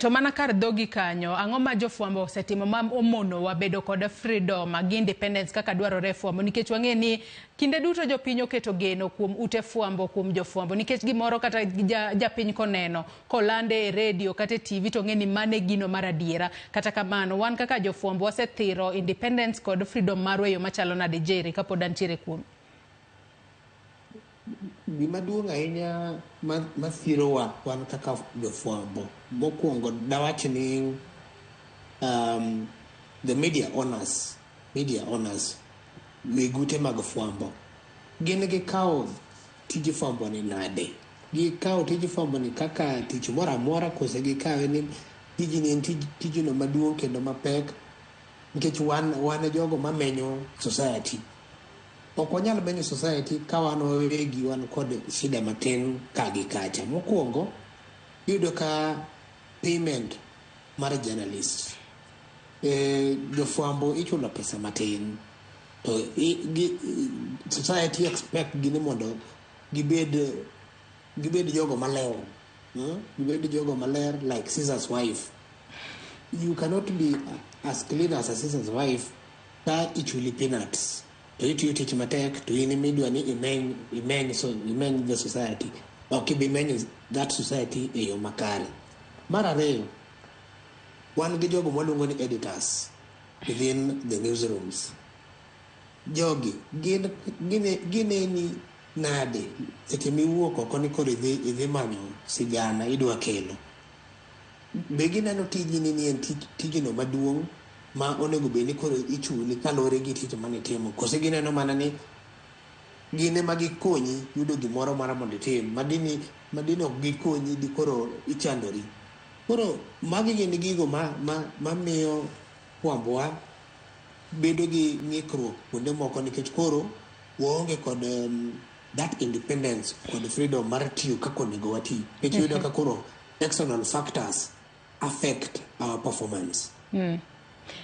To mana kar dhogi kanyo, ang'o ma jofwambo osetimo ma omonowa bedo kod freedom gi independence kaka dwarore e fwambo? Nikech wang'e ni kinde duto jopiny oketo geno kuom ute fwambo, kuom jofwambo. Nikech gimoro kata japiny koneno, kolande e redio kata e TV to ng'e ni mano e gino mar adiera. Kata kamano, wan kaka jofwambo wasethiro independence kod freedom marwa e yo machalo nade Jerry kapod antiere kuomi? Gima duong' ahinya ma thirowa wan kaka jofwambo, mokwongo dawach ni the media owners, weg ute mag fwambo, gin gikawo tij fwambo ni nade? Gikawo tij fwambo ni kaka tich moro amora kose gikawe ni tijni en tijno maduong' kendo mapek? Nikech wan e jogo mamenyo society. Ok wanyal menyo society ka wan wawegi wan kod shida matin ka gi kacha. Mokwongo, iyudo ka payment mar journalist, jofwambo ichulo pesa matin to society expect gi ni mondo gibed jogo maler, Gibed jogo maler like Caesar's wife. You cannot be as clean as a Caesar's wife ka ichuli peanuts to itiyo tich matek to in imidwa ni imeny, so imeny the society. Ok ibi menyo that society e yo makare. Mar ariyo, wan gi jogo mwaluongo ni editors within the newsrooms. Jogi gin gineni nade seche miwuok oko ni koro idhi manyo sigana idwa kelo? Be gineno tijni ni en tijno maduong' ma onego bed ni koro ichuli kaluwore gi tich manitimo, kose gineno mana ni gin ema gikonyi yudo gimoro mar mondo itim madini ok gikonyi di koro ichandori? Koro magi gin gigo ma miyo fwambwa bedo gi ng'ikruok kuonde moko, nikech koro waonge kod that independence kod freedom mar tiyo kaka onego wati, nikech iyudo ka koro external factors affect our performance.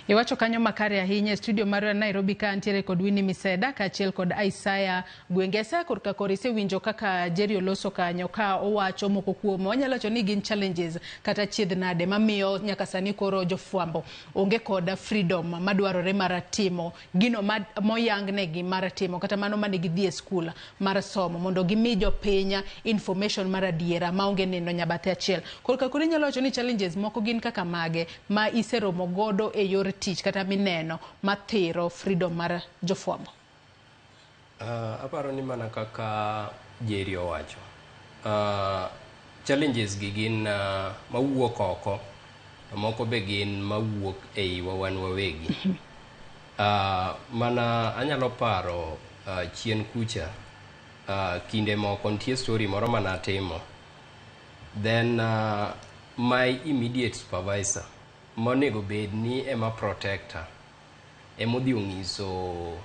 Iwacho kanyo makare ahinya. E studio marwa Nairobi ka antiere kod Winnie Miseda kaachiel kod Isaya Gwenge. Isaya, korka koro isewinjo kaka Jerry oloso kanyo ka owacho moko kuom wanyalo wacho ni gin challenges kata chiedh nade mamiyo nyaka sani koro jofwambo onge kod freedom madwarore mar timo gino moyangnegi mar timo, kata mano mane gidhi e skul mar somo mondo gimi jopiny information mar adiera maonge neno nyabathe achiel. Korka koro inyalo wacho ni challenges moko gin kaka mage ma iseromo godo e yor tich kata mineno mathiro freedom mar jofwambo? Aparo ni mana kaka Jerry owacho, challenges gi gin mawuok oko to moko be gin mawuok e iwa wan wawegi. Mana anyalo paro chien kucha, kinde moko nitie story moro manatimo, then my immediate supervisor monego bed ni ema protector emodhi ong'iso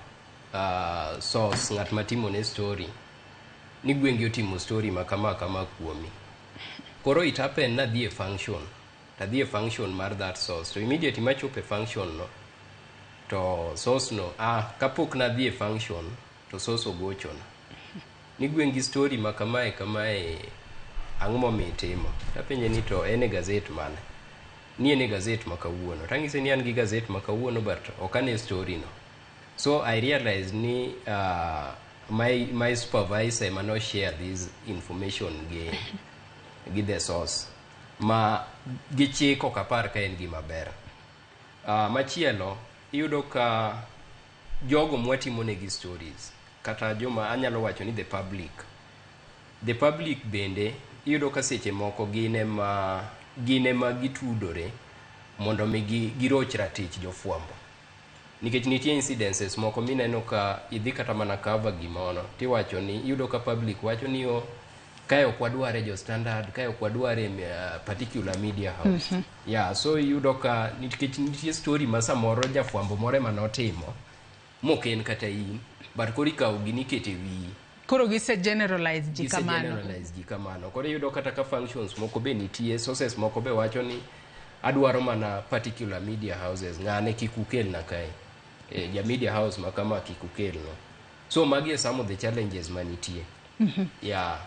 source, ng'at matimone story, ni gwengi otimo story ma kama kama kuomi. Koro it happen nadhi e function, tadhi e function mar that source, to immediately machopo e function no to source no, kapok nadhi e function to source ogochona ni gwengi story ma kamae kamae, ang'o momiyo itimo? Tapenje ni to en e gazet mane? Ni en e gazet ma kawuono. Tang'ise ni an gi gazet ma kawuono but ok ane story no. So I realized ni my supervisor ema no share this information gi the source ma gichiko. Ok apar ka en gima ber. Machielo iyudo ka jogo mwatimo negi stories kata joma anyalo wacho ni the public bende iyudo ka seche moko gin ema gitudore mondo mi giroch ratich jofwambo, nikech nitie incidences moko mineno ka idhi kata mana cover gimoro tiwacho ni iyudo ka public wacho ni o kae ok wadware jo Standard, kae ok wadware particular media house. Yeah, so iyudo ka nikech nitie story ma samoro jafwambo moro ema notimo mok en kata in, but koro ikawo gini ikete wiyi. Koro gise generalize ji Gise kamano. Generalize ji kamano. Koro iyudo kata ka functions moko be nitie, sources moko be wacho ni adwaro mana particular media houses, ng'ane kik ukelna kae, ja media house ma kama kik ukelno. So magi e some of the challenges manitie. Yeah.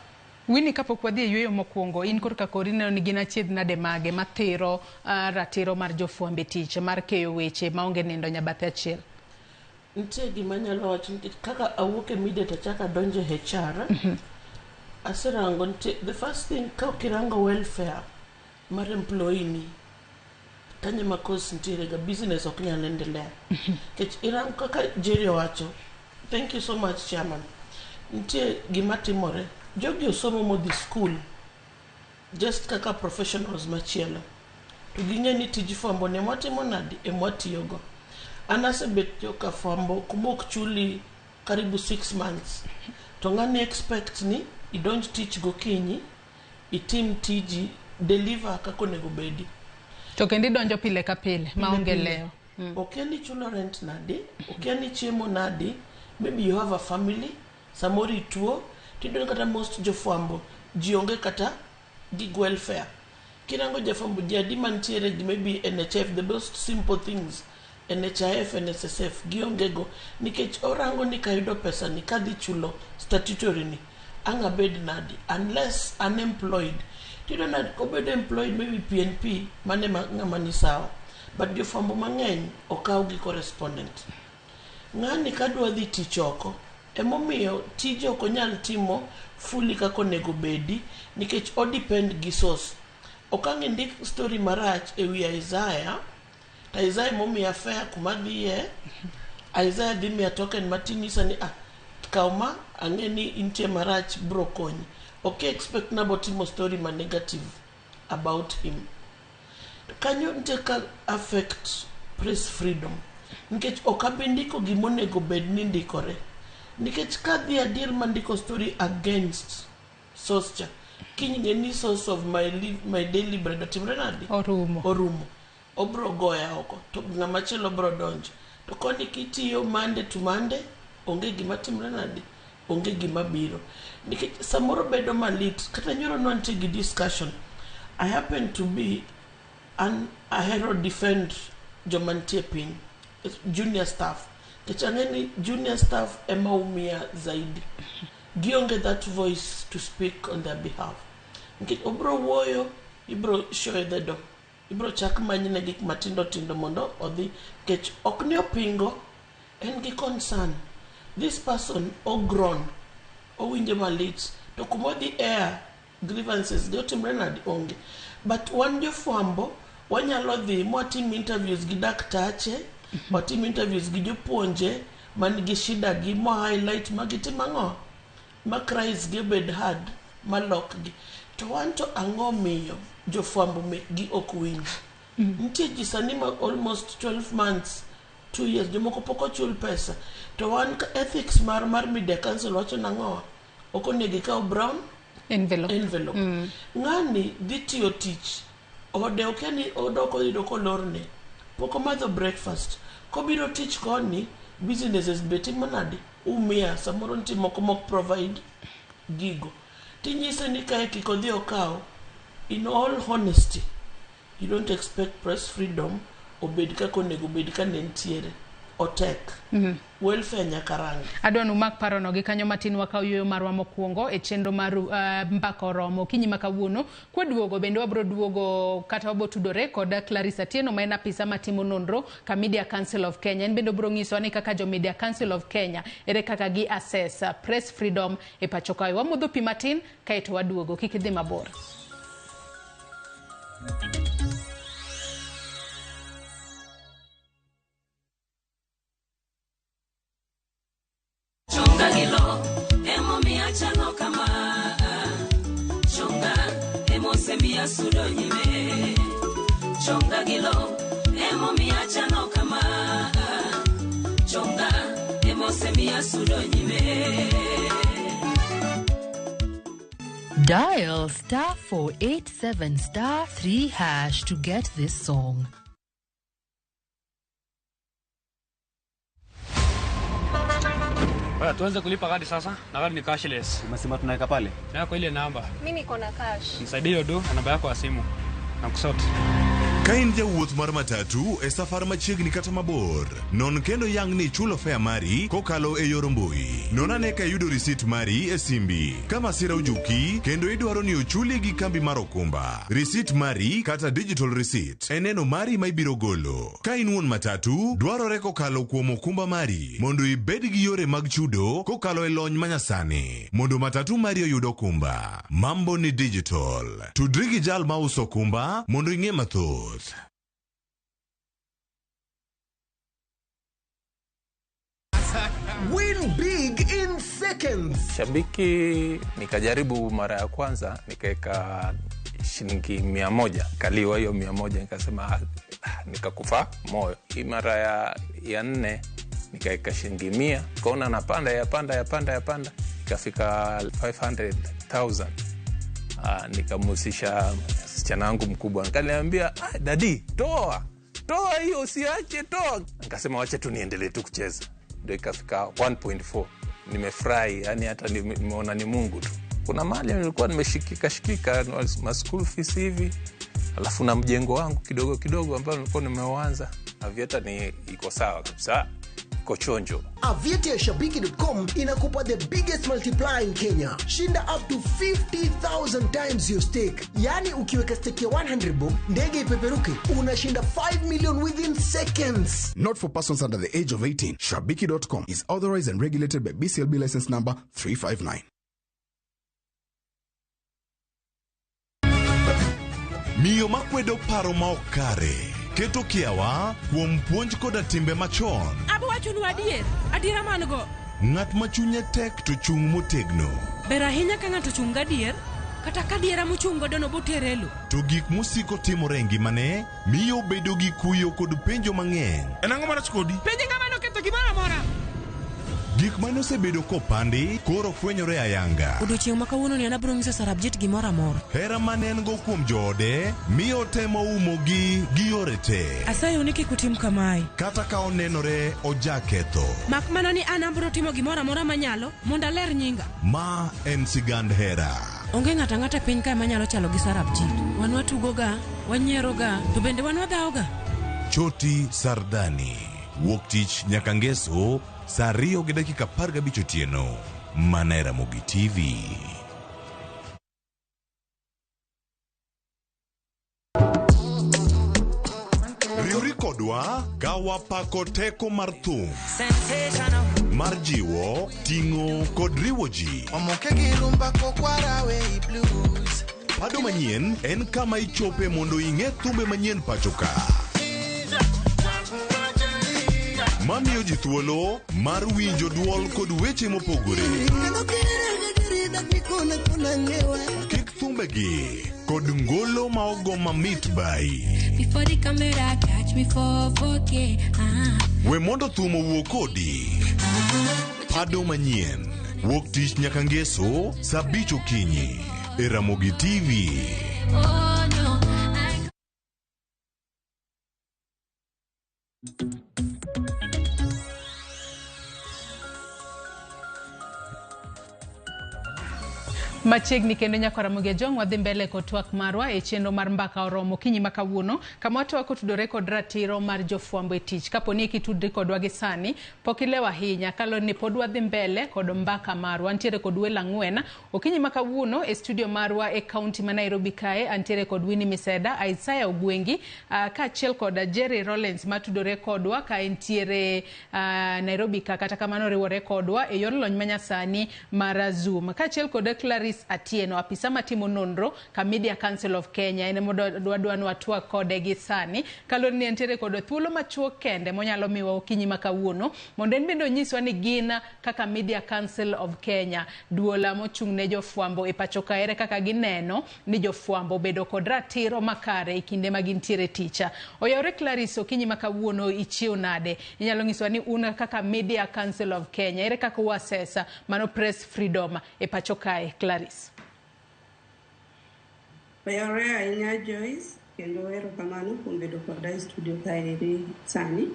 Winnie, kapok wadhi e yueyo mokwongo, in korka kori ineno ni gin achiedh nade mage mathiro ratiro mar jofwamb e tich mar keyo weche maonge nindo nyabathe achiel? Nitie gima anyalo wacho nikech kaka awuok e media to achako adonjo e HR, aserango nitie the first thing ka ok irango welfare mar employee ni, kanyo ema cause nitiere ga business ok nyal endelea. Nikech irango kaka Jerry owacho, thank you so much chairman. Nitie gima timore, jogi osomo modhi school just kaka professionals machielo. To ging'e ni tij fwambo ni ema watimo nadi ema watiyogo. An asebet joka fwambo kuma ok chuli karibu 6 months. To ng'ani expect ni idonj tich gokinyi, itim tiji, deliver kaka onego bedi. To kendo idonjo pile ka pile maonge lewo. Okia ni chulo rent nadi, okia ni chiemo nadi, maybe you have a family, samoro ituo, tiyudo ni kata most jofwambo ji onge kata gig welfare. Kirango jafwambo ji adi mantiere gi maybe NHIF, the most simple things, NHIF, NSSF, gionge go nikech orango ni kayudo pesa ni kadhi chulo statutory ni ang' abed nadi unless unemployed. Tiyudo na kobedo employed maybe PNP mano ema ng'ama ni sawa. But jofwambo mang'eny okaw gi correspondent. Ng'ani kadwa dhi tich oko, emomiyo tije ok onyal timo fully kaka onego bedi nikech o depend gi source. Ok ang' indik story marach ewi Isaiah, to Isaiah emomiya fare kuma adhiye, Isaiah dhi miya token matin nyisa ni ah, kaw ma ang'e ni intie marach bro konyi. Ok expect nabo timo story ma negative about him. Kanyo nitie ka affect press freedom nikech ok abi ndiko gimonego bed ni ndikore nikech kadhi adier mandiko story against source cha kiny ng'e ni source of my daily bread otimre nadi? Orumo. Orumo. Obro goya oko to ng'ama chielo bro donjo. To koni kitiyo Monday to Monday, onge gima timre nadi? Onge gima biro. Nikech samoro bedo malit, kata nyoro ne wantie gi discussion. I happen to be an ahero defend joma nitie piny, junior staff. Nikech ang'e ni junior staff ema umia zaidi. Gionge that voice to speak on their behalf. Nikech obro wuoyo, ibro show the door. Ibro chak manyne gik matindo tindo mondo odhi. Nikech ok ni opingo, en gi concern. This person ogroan, owinjo malit. To kuma odhi air grievances gi otimre nadi onge. But wan jofwambo, wanyalo dhi mwatim interviews gi daktache, watim interviews gi jopuonje man gi shida gi mwa highlight ma gitim ang'o? Ma cries gi obed heard, malokgi. To wan to ang'o miyo jofwambo mekgi ok winj? Nitie ji sani ma almost 12 months, 2 years, jomoko pok ochul pesa. To wan ka ethics mar Media Council wacho nang'o? Ok onego ikaw brown envelope. Envelope. Ng'ani dhi tiyo tich. Ode okia ni odok oyudo kolorne. Pok omadho breakfast. Kobiro tich koni, businesses be timo nadi? Umia. Samoro nitie moko mok provide gigo. Tinyise ni kae kik odhi okaw. In all honesty, you don't expect press freedom obed kaka onego bed ka ne nitiere. Otek. Welfare nyaka rang. Adwa ni umak parono gi kanyo matin wakaw yueyo marwa mokwongo e chenro mar mbaka oromo okinyi ma kawuono. Kwaduogo bende wabro duogo kata wabro tudore kod Clarice Atieno ma en apisa matimo nonro ka Media Council of Kenya. En bende obro nyisowa ni kaka jo Media Council of Kenya ere kaka gi assess press freedom e pacho kae. Wamodho pi matin kaeto waduogo. Kik idhi mabor. Chonga gi lo emomiyo achalo kama chonga emosemiya sudo nyime chonga gi lo emomiyo achalo kama chonga emosemiya sudo nyime. Dial *487 *3# to get this song. Bwana, tuanze kulipa kadi sasa na kadi ni cashless. Umesema tunaweka pale? Yako ile namba. Mi niko na cash. Nisaidie hiyo do na namba yako ya simu. Na kusort. Ka in jawuoth mar matatu e safar machiegni kata mabor, non kendo yang ni ichulo fare mari kokalo e yor mbui. Non ane ka iyudo risit mari e simbi. Ka masira ojuki kendo idwaro ni ochuli gi kambi mar okumba, risit mari kata digital receipt e neno mari ma ibiro golo. Ka in wuon matatu, dwarore kokalo kuom okumba mari mondo ibed gi yore mag chudo kokalo e lony manyasani mondo matatu mari oyud okumba. Mambo ni digital. Tudri gi jal mauso okumba mondo ing'e mathoth. Win big in seconds. Shabiki nikajaribu mara ya kwanza nikaweka shilingi 100, kaliwa hiyo 100, nikasema "Ah, nikakufa moyo. Hii mara ya nne nikaweka shilingi 100, kaona napanda yapanda yapanda yapanda, ikafika 500,000. Nikamhusisha msichana wangu mkubwa, nikaniambia dadi, toa toa hiyo, usiache, toa. Nikasema wacha tu niendelee tu kucheza, ndio ikafika 1.4. Nimefurahi, yani hata nimeona ni Mungu tu. Kuna mahali nilikuwa nimeshikika shikika ma school fees hivi, alafu na mjengo wangu kidogo kidogo ambao nilikuwa nimeuanza. Aviator ni iko sawa kabisa, iko chonjo. Aviator ya Shabiki.com inakupa the biggest multiplier in Kenya. Shinda up to 50,000 times your stake. Yaani ukiweka stake ya 100 bob, ndege ipeperuke, unashinda 5 million within seconds. Not for persons under the age of 18. Shabiki.com is authorized and regulated by BCLB license number 359. Miyo makwedo paro ma ok kare keto kiawa kuom puonj koda timbe machon. Abo wachonu adier, adiera man go. Ng'at ma chunye tek to chung' motegno. Ber ahinya ka ng'ato chung' gadier, kata ka adiera mochung' godo no botere e lo. To gik mosiko timore e ngimane miyo obedo gi kuyo kod penjo mang'eny. En ang'o marach kodi? Penj ng'ama noketho gimoro amora. Gik mane osebedo kopandi koro fwenyore ayanga. Odiochieng' ma kawuono ni an abiro nyiso Sarabjit gimoro amora. Hera mane en go kuom joode miyo otemo umogi gi yore te. Asayo ni kik utim kamae. Kata ka onenore ojaketho. Mak mana ni an abiro timo gimoro amora manyalo mondo aler nyinga. Ma en sigand hera. Onge ng'ato ang'ata e piny kae manyalo chalo gi Sarabjit. Wan watugoga, wanyieroga, to bende wan wadhawoga. Choti Sardani. Wuok tich nyaka ngeso saa 2:15 otieno. Mana e Ramogi TV. Riwri kodwa ka wapako teko mar thum mar jiwo, ting'o kod riwo ji. Omoke gi rumba kokwarawe i blues. Pado manyien en kama ichope mondo ing'e thumbe manyien pacho ka. Mamiyo ji thuolo mar winjo duol kod weche mopogore. Kik thumbegi kod ngolo ma ogo mamit bai. Before the camera catch me for 4K. We mondo thum owuo kodi. Pado manyien wuok tich nyaka ngeso saa 5 okinyi e Ramogi TV. Oh no, I Machiegni kendo nyaka Ramogi Ajwang' wadhi mbele kod twak marwa e chenro mar mbaka oromo okinyi ma kawuono kama watwak otudore kod ratiro mar jofwambo e tich. Kapo ni kitudri kodwa gi sani pok ilewo ahinya kaluwore ni pod wadhi mbele kod mbaka marwa. Ntiere kod welo ang'wen okinyi ma kawuono e studio marwa e kaunti ma Nairobi kae. Antiere kod Winnie Miseda, Isaiah Ogwengi kaachiel kod Jerry Rollins matudore kodwa ka entiere Nairobi ka, kata kamano riwore kodwa e yor lony manyasani mar Zoom, kaachiel kod Clarice Atieno, apisa matimo nonro ka Media Council of Kenya. En wadwa ni watwak kode gi sani kaluwore ni entiere kod thuolo machuok kende monyalo miwa okinyi ma kawuono mondo en bende onyiswa ni gin kaka Media Council of Kenya, duola mochung' ne jofwambo e pacho ka, ere kaka gineno ni jofwambo obedo kod ratiro makare e kinde ma gintiere ticha. Oyawre Clarice, okinyi ma kawuono ichiew nade? Inyalo nyiswa ni un kaka Media Council of Kenya, ere kaka uasesa mano press freedom e pacho kae, Clarice? Oyawre ahinya Joyce, kendo erokamano kuom bedo koda e studio kaeri sani.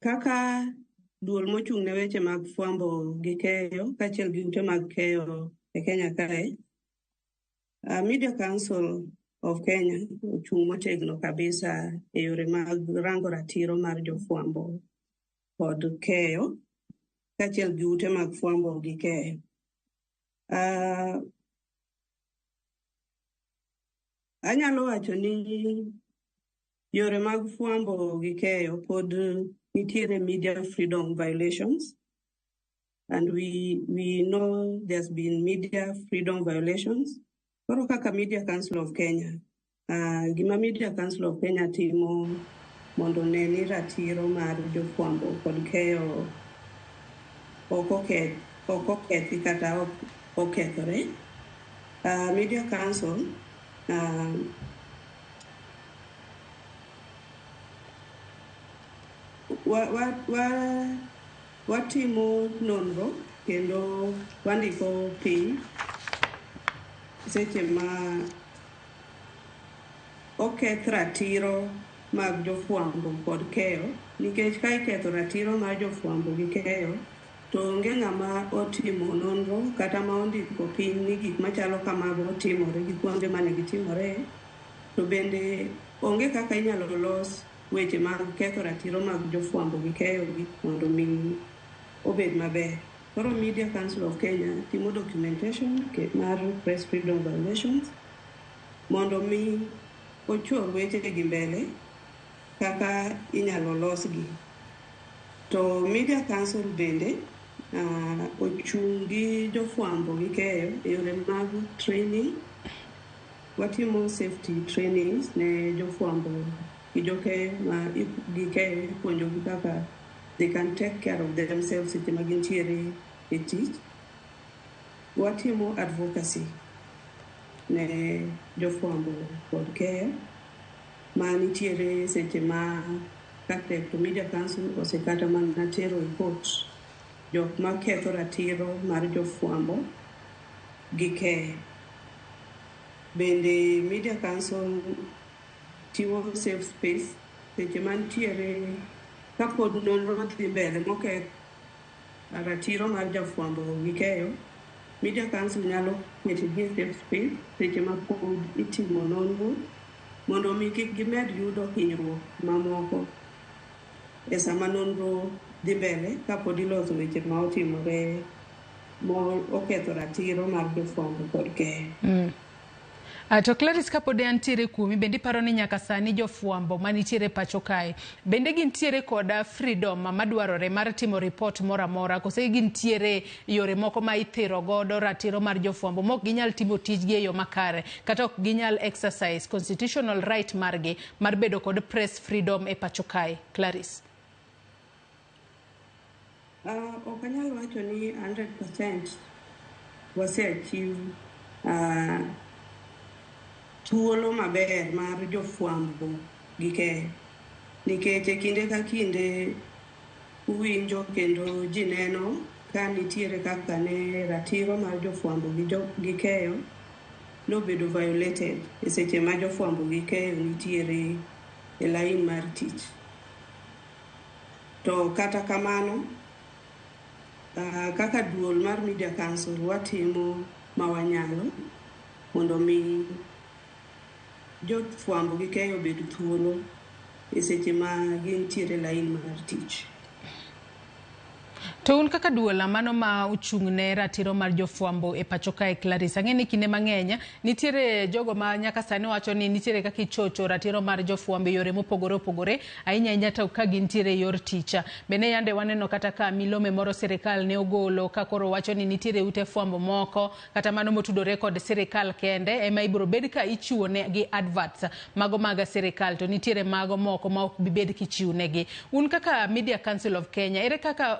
Kaka duol mochung' ne weche mag fwambo gi keyo kaachiel gi ute mag keyo e Kenya kae, Media Council of Kenya ochung' motegno kabisa e yore mag rango ratiro mar jofwambo kod keyo kaachiel gi ute mag fwambo gi keyo. Anyalo wacho ni yore mag fwambo gi keyo pod nitiere media freedom violations, and we know there's been media freedom violations. Koro kaka Media Council of Kenya, gima Media Council of Kenya timo mondo ne ni ratiro mar jofwambo kod keyo ok okethi kata ok okethore. Media Council watimo nonro kendo wandiko piny seche ma oketh ratiro mag jofwambo kod keyo, nikech ka iketho ratiro mar jofwambo gi keyo to onge ng'ama otimo nonro kata ma ondiko piny ni gik machalo kamago otimore gi kuonde mane gitimore, to bende onge kaka inyalo los weche mag ketho ratiro mag jofwambo gi keyo gi mondo mi obed maber. Koro Media Council of Kenya timo documentation mar press freedom violations mondo mi ochor weche gi mbele kaka inyalo losgi. To Media Council bende ochung' gi jofwambo gi keyo e yore mag training. Watimo safety trainings ne jofwambo gi jokeyo ma gi keyo, ipuonjogi kaka they can take care of themselves seche ma gintiere e tich. Watimo advocacy ne jofwambo kod keyo ma nitiere seche ma katek to Media Council osekata mana tero e court jok maketho ratiro mar jofwambo gi keyo. Bende Media Council chiwo safe space seche mantiere kapod nonro dhi mbele moketh ratiro mar jafwambo gi keyo. Media Council nyalo ketogi e safe space seche ma pod itimo nonro mondo mi kik gimed yudo hinyruok mamoko e sama nonro dhi mbele kapod iloso weche ma otimore mo oketho ratiro mar jofwambo kod keyo. To Clarice, kapod antiere kuomi, bende iparo ni nyaka sani jofwambo manitiere pacho kae bende gintiere koda freedom madwarore mar timo report moro amora, kose gintiere yore moko ma ithiro godo ratiro mar jofwambo mok ginyal timo tijgi e yo makare kata ok ginyal exercise constitutional right margi mar bedo kod press freedom e pacho kae? Clarice. Ok anyal wacho ni 100% wase achieve thuolo maber mar jofwambo gi keyo, nikech e kinde ka kinde uwinjo kendo ji neno ka nitiere kaka ne ratiro mar jofwambo gi keyo nobedo violated e seche ma jofwambo gi keyo nitiere e lain mar tich. To kata kamano, kaka duol mar Media Council watimo ma wanyalo mondo mi jofwambo gi keyo obed thuolo e seche ma gintiere lain mar tich. To un kaka duol mano ma ochung' ne ratiro mar jofwambo e pacho kae, Clarice, ang'e ni kinde mang'eny nitiere jogo ma nyaka sani wacho ni nitiere kaka ichocho ratiro mar jofwambo e yore mopogore opogore, ahinya ahinya to ka gintiere e yor tich. Bende yande waneno kata ka milome moro sirikal ne ogolo ka koro wacho ni nitiere ute fwambo moko kata mano motudore kod sirikal kende ema ibiro bed ka ichiwo negi adverts mago mag sirikal, to nitiere mago moko ma ok bi bed kichiwo negi. Un kaka Media Council of Kenya, ere kaka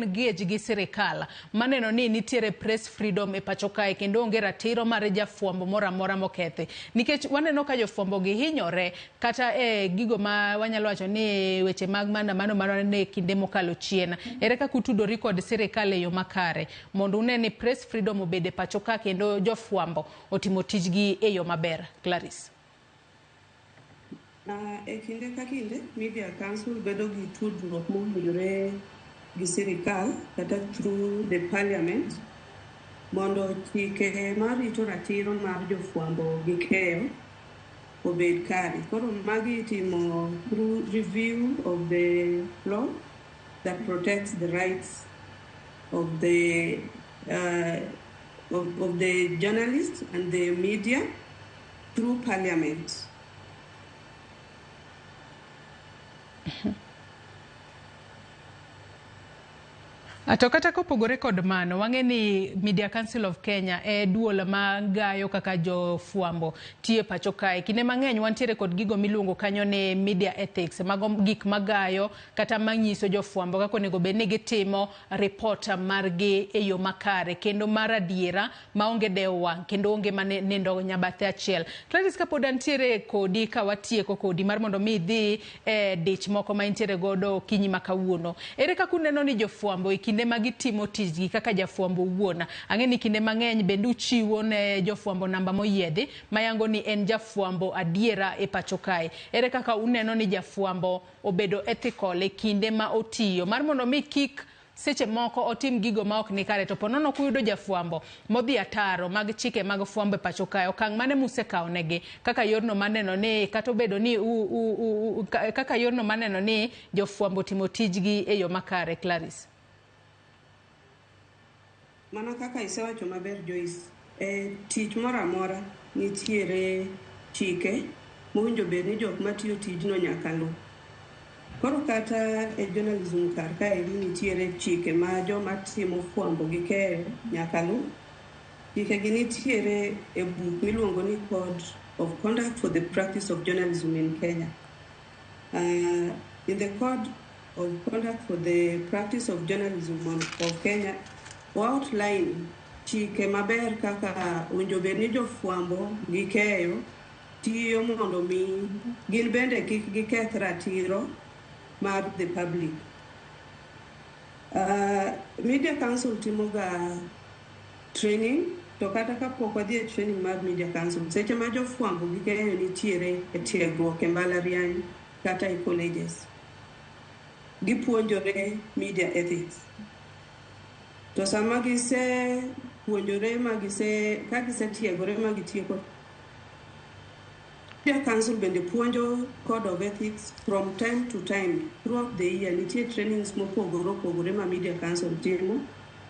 engage gi sirikal maneno ni nitiere press freedom e pacho kae kendo onge ratiro mar jafwambo moro amora mokethi? Nikech waneno ka jofwambo gi hinyore kata e gigo ma wanyalo wacho ni weche mag maandamano manene kinde mokalo chien. Ere kaka utudori kod sirikal e yo makare mondo une ni press freedom obed e pacho ka kendo jofwambo otimo tijgi e yo maber? Clarice. E kinde ka kinde Media Council bedo gi tudruok mowinjore gi sirikal kata through the parliament mondo chike marito ratiro mar jofwambo gi keyo obed kare. Koro magi itimo through review of the law that protects the rights of the of the journalists and the media through parliament. To kata kopogore kod mano, wang'e ni Media Council of Kenya e duol ma gayo kaka jofwambo tiyo e pacho kae. Kinde mang'eny wantiere kod gigo miluongo kanyo ni media ethics, mago gik magayo kata manyiso jofwambo kaka onego bed ni gitimo report margi e yo makare kendo mar adiera maonge dewo wang' kendo onge mane nindo nyabathe achiel. Gladys, kapod antiere kodi ka watieko kodi mar mondo mi idhi e dich moko ma intiere godo okinyi ma kawuono. Ere kaka uneno ni jofwambo e kinde ma gitimo tijgi kaka jafwambo owuon? Ang'e ni kinde mang'eny bende uchiwo ne jofwambo namba moyiedhi mayango ni en jafwambo adiera e pacho kae. Ere kaka uneno ni jafwambo obedo ethical e kinde ma otiyo mar mondo mi kik seche moko otim gigo ma ok ni kare to ponono kuyudo jafwambo modhi ataro mag chike mag fwambo e pacho kae, okang' mane musekawo negi kaka yorno maneno ni kata obedo ni kaka yorno maneno ni jofwambo timo tijgi e yo makare? Clarice. Mana kaka isewacho maber Joyce, e tich moro amora nitiere chike mowinjo bed ni jok matiyo tijno nyaka luw. Koro kata e journalism kar kaeri nitiere chike ma joma timo fwambo gi keyo nyaka luw. Chike gi nitiere e buk miluongo ni Code of Conduct for the Practice of Journalism in Kenya. In the Code of Conduct for the Practice of Journalism of Kenya, outline chike maber kaka owinjo bed ni jofwambo gi keyo tiyo mondo mi gin bende kik giketh ratiro mar the public. Media Council timoga training, to kata kapok wadhi e training mar Media Council, seche ma jofwambo gi keyo nitiere e tiegruok e mbalariany kata e colleges, gipuonjore media ethics. To sama gisepuonjore ma ka gisetiegore ma gitieko, Media Council bende puonjo Code of Ethics from time to time throughout the year. Nitie trainings mopogore opogore ma Media Council timo.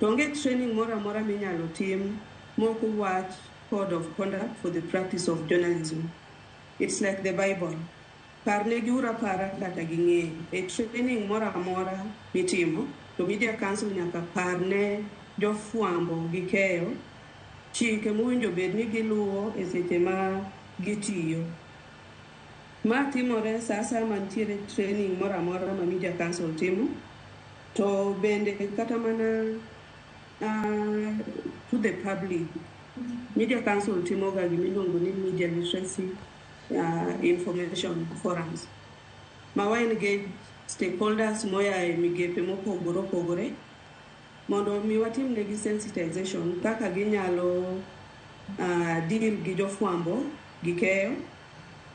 To onge training moro amora minyalo tim mok wach Code of Conduct for the Practice of Journalism. It's like the Bible. Parnegi uru apara kata ging'eyo. E training moro amora mitimo, to Media Council nyaka parne jofwambo gi keyo chike mowinjo bed ni giluwo e seche ma gitiyo. Ma timore sa asaya mantiere training moro amora ma Media Council timo, to bende kata mana to the public. Media Council timoga gimiluongo ni media literacy information forums ma wa engage stakeholders moa e migepe mopogore opogore mondo mi watimnegi sensitization kaka ginyalo deal gi jofwambo gi keyo.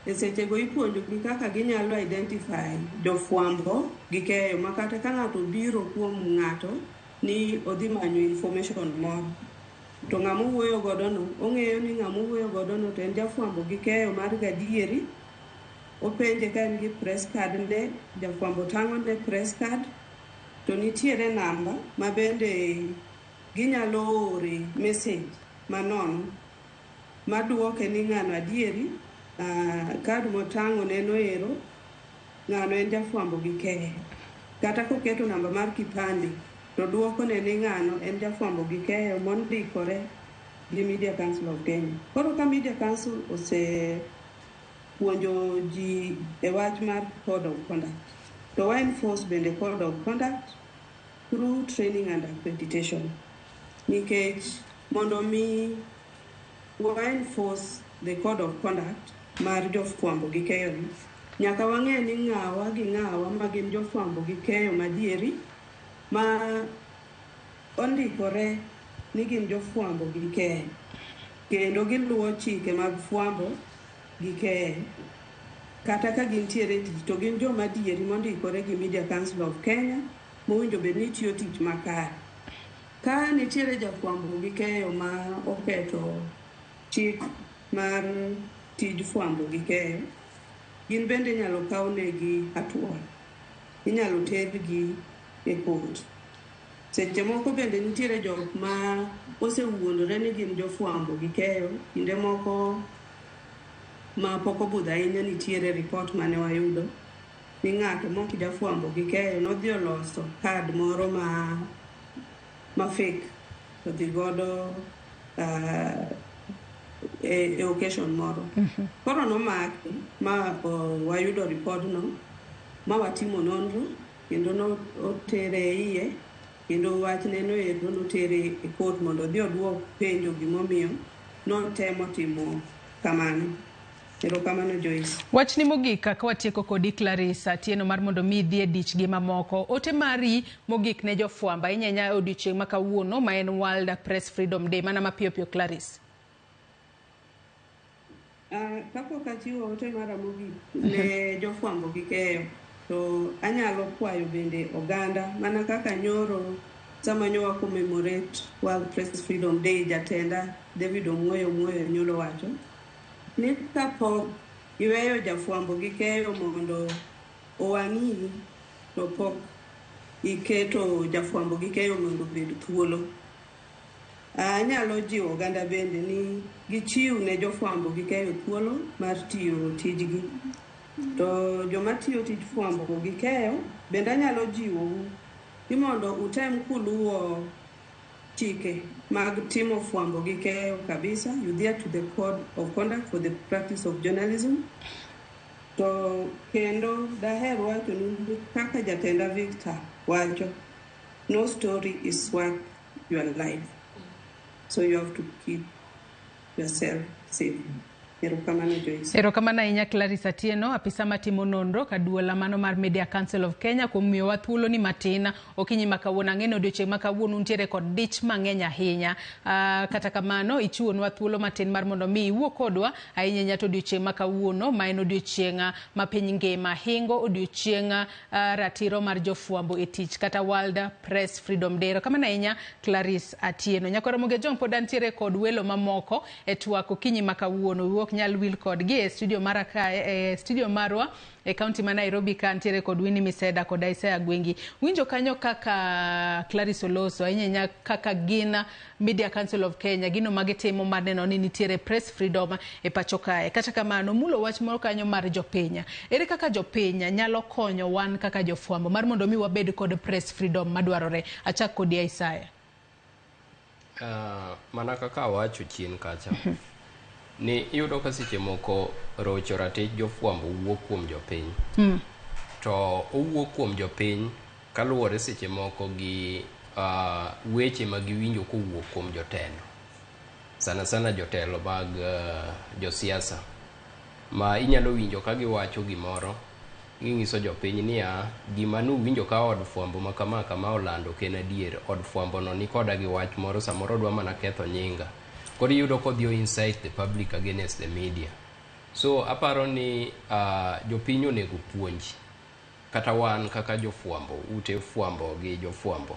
E sechego ipuonjogi kaka ginyalo identify jofwambo gi keyo ma kata ka ng'ato obiro kuom ng'ato ni odhi manyo information moro, to ng'ama owuoyo godo no ong'eyo ni ng'ama owuoyo godo no to en jafwambo gi keyo mar gadieri. Openje ka en gi press card ne, jafwambo tang'o ne press card, to nitiere namba ma bende ginyalo ore message manono maduoke ni ng'ano adieri, card motang'o neno ero, ng'ano en jafwambo gi keyo. Kata koketo namba mar kipande to duoko ne ni ng'ano en jafwambo gi keyo mondikore gi Media Council of Kenya. Koro ka Media Council ose puonjo ji e wach mar Code of Conduct, to wa enforce bende Code of Conduct through training and accreditation. Nikech mondo mi wa enforce the Code of Conduct mar jofwambo gi keyo ni, nyaka wang'e ni ng'awa gi ng'awa ma gin jofwambo gi keyo madieri ma ondikore ni gin jofwambo gi keyo kendo giluwo chike mag fwambo gi keyo. Kata ka gintiere tich to gin joma adieri mondikore gi Media Council of Kenya mowinjo bed ni tiyo tich makare. Ka nitiere jafwambo gi keyo ma oketho chik mar tij fwambo gi keyo, gin bende inyalo kawnegi hatua. Inyalo tergi e court. Seche moko bende nitiere jok ma osewuondore ni gin jofwambo gi keyo. Kinde moko ma pok obudho ahinya nitiere ripot mane wayudo ni ng'ato mok jafwambo gi keyo nodhi oloso card moro ma fake to dhi godo e occasion moro. Koro nomaki ma wayudo ripodno ma watimo nonro kendo notere iye kendo wachne no ero notere e court mondo odhi oduok penjo gimomiyo notemo timo kamano. Erokamano Joyce. Wachni mogik ka watieko kodi Clarice Atieno mar mondo mi idhi e dich gi mamoko. Ote mari mogik ne jofwambo ahinya ahinya e odiochieng' ma kawuono ma en World Press Freedom Day mana mapiyo piyo Clarice. Kapok achiwo ote mara mogik ne jofwambo gi keyo, to anyalo kwayo bende oganda mana kaka nyoro sama nyo wa commemorate World Press Freedom Day, jatenda David Omwoyo Omwoyo nyolo wacho ni kapok iweyo jafwambo gi keyo mondo owang'i to pok iketo jafwambo gi keyo mondo obed thuolo. Anyalo jiwo oganda bende ni gichiw ne jofwambo gi keyo thuolo mar tiyo tijgi. To joma tiyo tij fwambo gi keyo bende anyalo jiwou ni mondo utem kuluwo chike mag timo fwambo gi keyo kabisa. You adhere to the code of conduct for the practice of journalism. To kendo daher wacho ni kaka jatenda Victor wacho, no story is worth your life. So you have to keep yourself safe. Erokamano Joyce. Erokamano ahinya Clarice Atieno, apisa matimo nonro kaduola mano mar Media Council of Kenya kuom miyowa thuolo ni matin okinyi ma kawuono. Ang'e ni odiochieng' ma kawuono untiere kod dich mang'eny ahinya. Kata kamano ichiwonwa thuolo matin mar mondo mi iwuo kodwa ahinya ahinya to odiochieng' ma kawuono ma en odiochieng' ma piny ngima hingo odiochieng' ratiro mar jofwambo e tich kata World Press Freedom Day. Erokamano ahinya Clarice Atieno. Nyakwar Ramogi Ajwang' pod antiere kod welo mamoko e twak okinyi ma kawuono. Ok nyal wil kodgi e studio mara kae, e studio marwa e kaunti ma Nairobi ka ntiere kod Winnie Miseda kod Isaiah Gwengi. Winjo kanyo kaka Clarice oloso ahinya ahinya kaka gin Media Council of Kenya gino magitimo mar neno ni nitiere press freedom e pacho kae. Kata kamano mulo wach moro kanyo mar jopiny. Ere kaka jopiny nyalo konyo wan kaka jofwambo mar mondo mi wabed kod press freedom madwarore? Achak kodi Isaiah. Mana kaka awacho chien kacha ni iyudo ka seche moko rocho ratich jofwambo wuok kuom jopiny. To owuok kuom jopiny kaluwore seche moko gi weche ma giwinjo kowuok kuom jotelo. Sana sana jotelo mag josiasa ma inyalo winjo ka giwacho gimoro, ging'iso jopiny niya, gima nuwinjo ka od fwambo ma kama kama olando ok en adier. Od fwambo no nikoda gi wach moro, samoro odwa mana ketho nyinga. Koro iyudo kodhi o incite the public against the media. So aparo ni jopiny onego puonji kata wan kaka jofwambo, ute fwambo gi jofwambo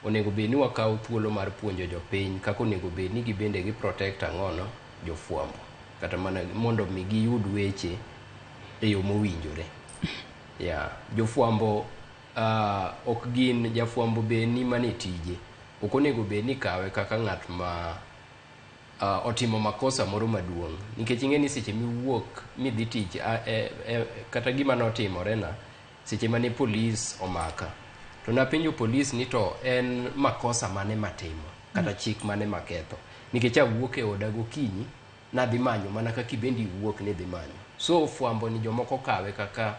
onego bed ni wakaw thuolo mar puonjo jopiny kaka onego bed ni gibende gi protect ang'ono jofwambo kata mana mondo mi giyud weche e yo mowinjore. Yeah, jofwambo ok gin jafwambo bed ni mane tije ok onego bed ni kawe kaka ng'at ma otimo makosa moro maduong' nikech ing'e ni seche miwuok midhi tich kata gima notimore na seche mane polis omaka to napenjo polis ni to en makosa mane matimo kata chik mane maketho nikech awuok e oda gokinyi nadhi manyo mana kaka ibendi iwuok ni dhi manyo. So fwambo ni jomoko kawe kaka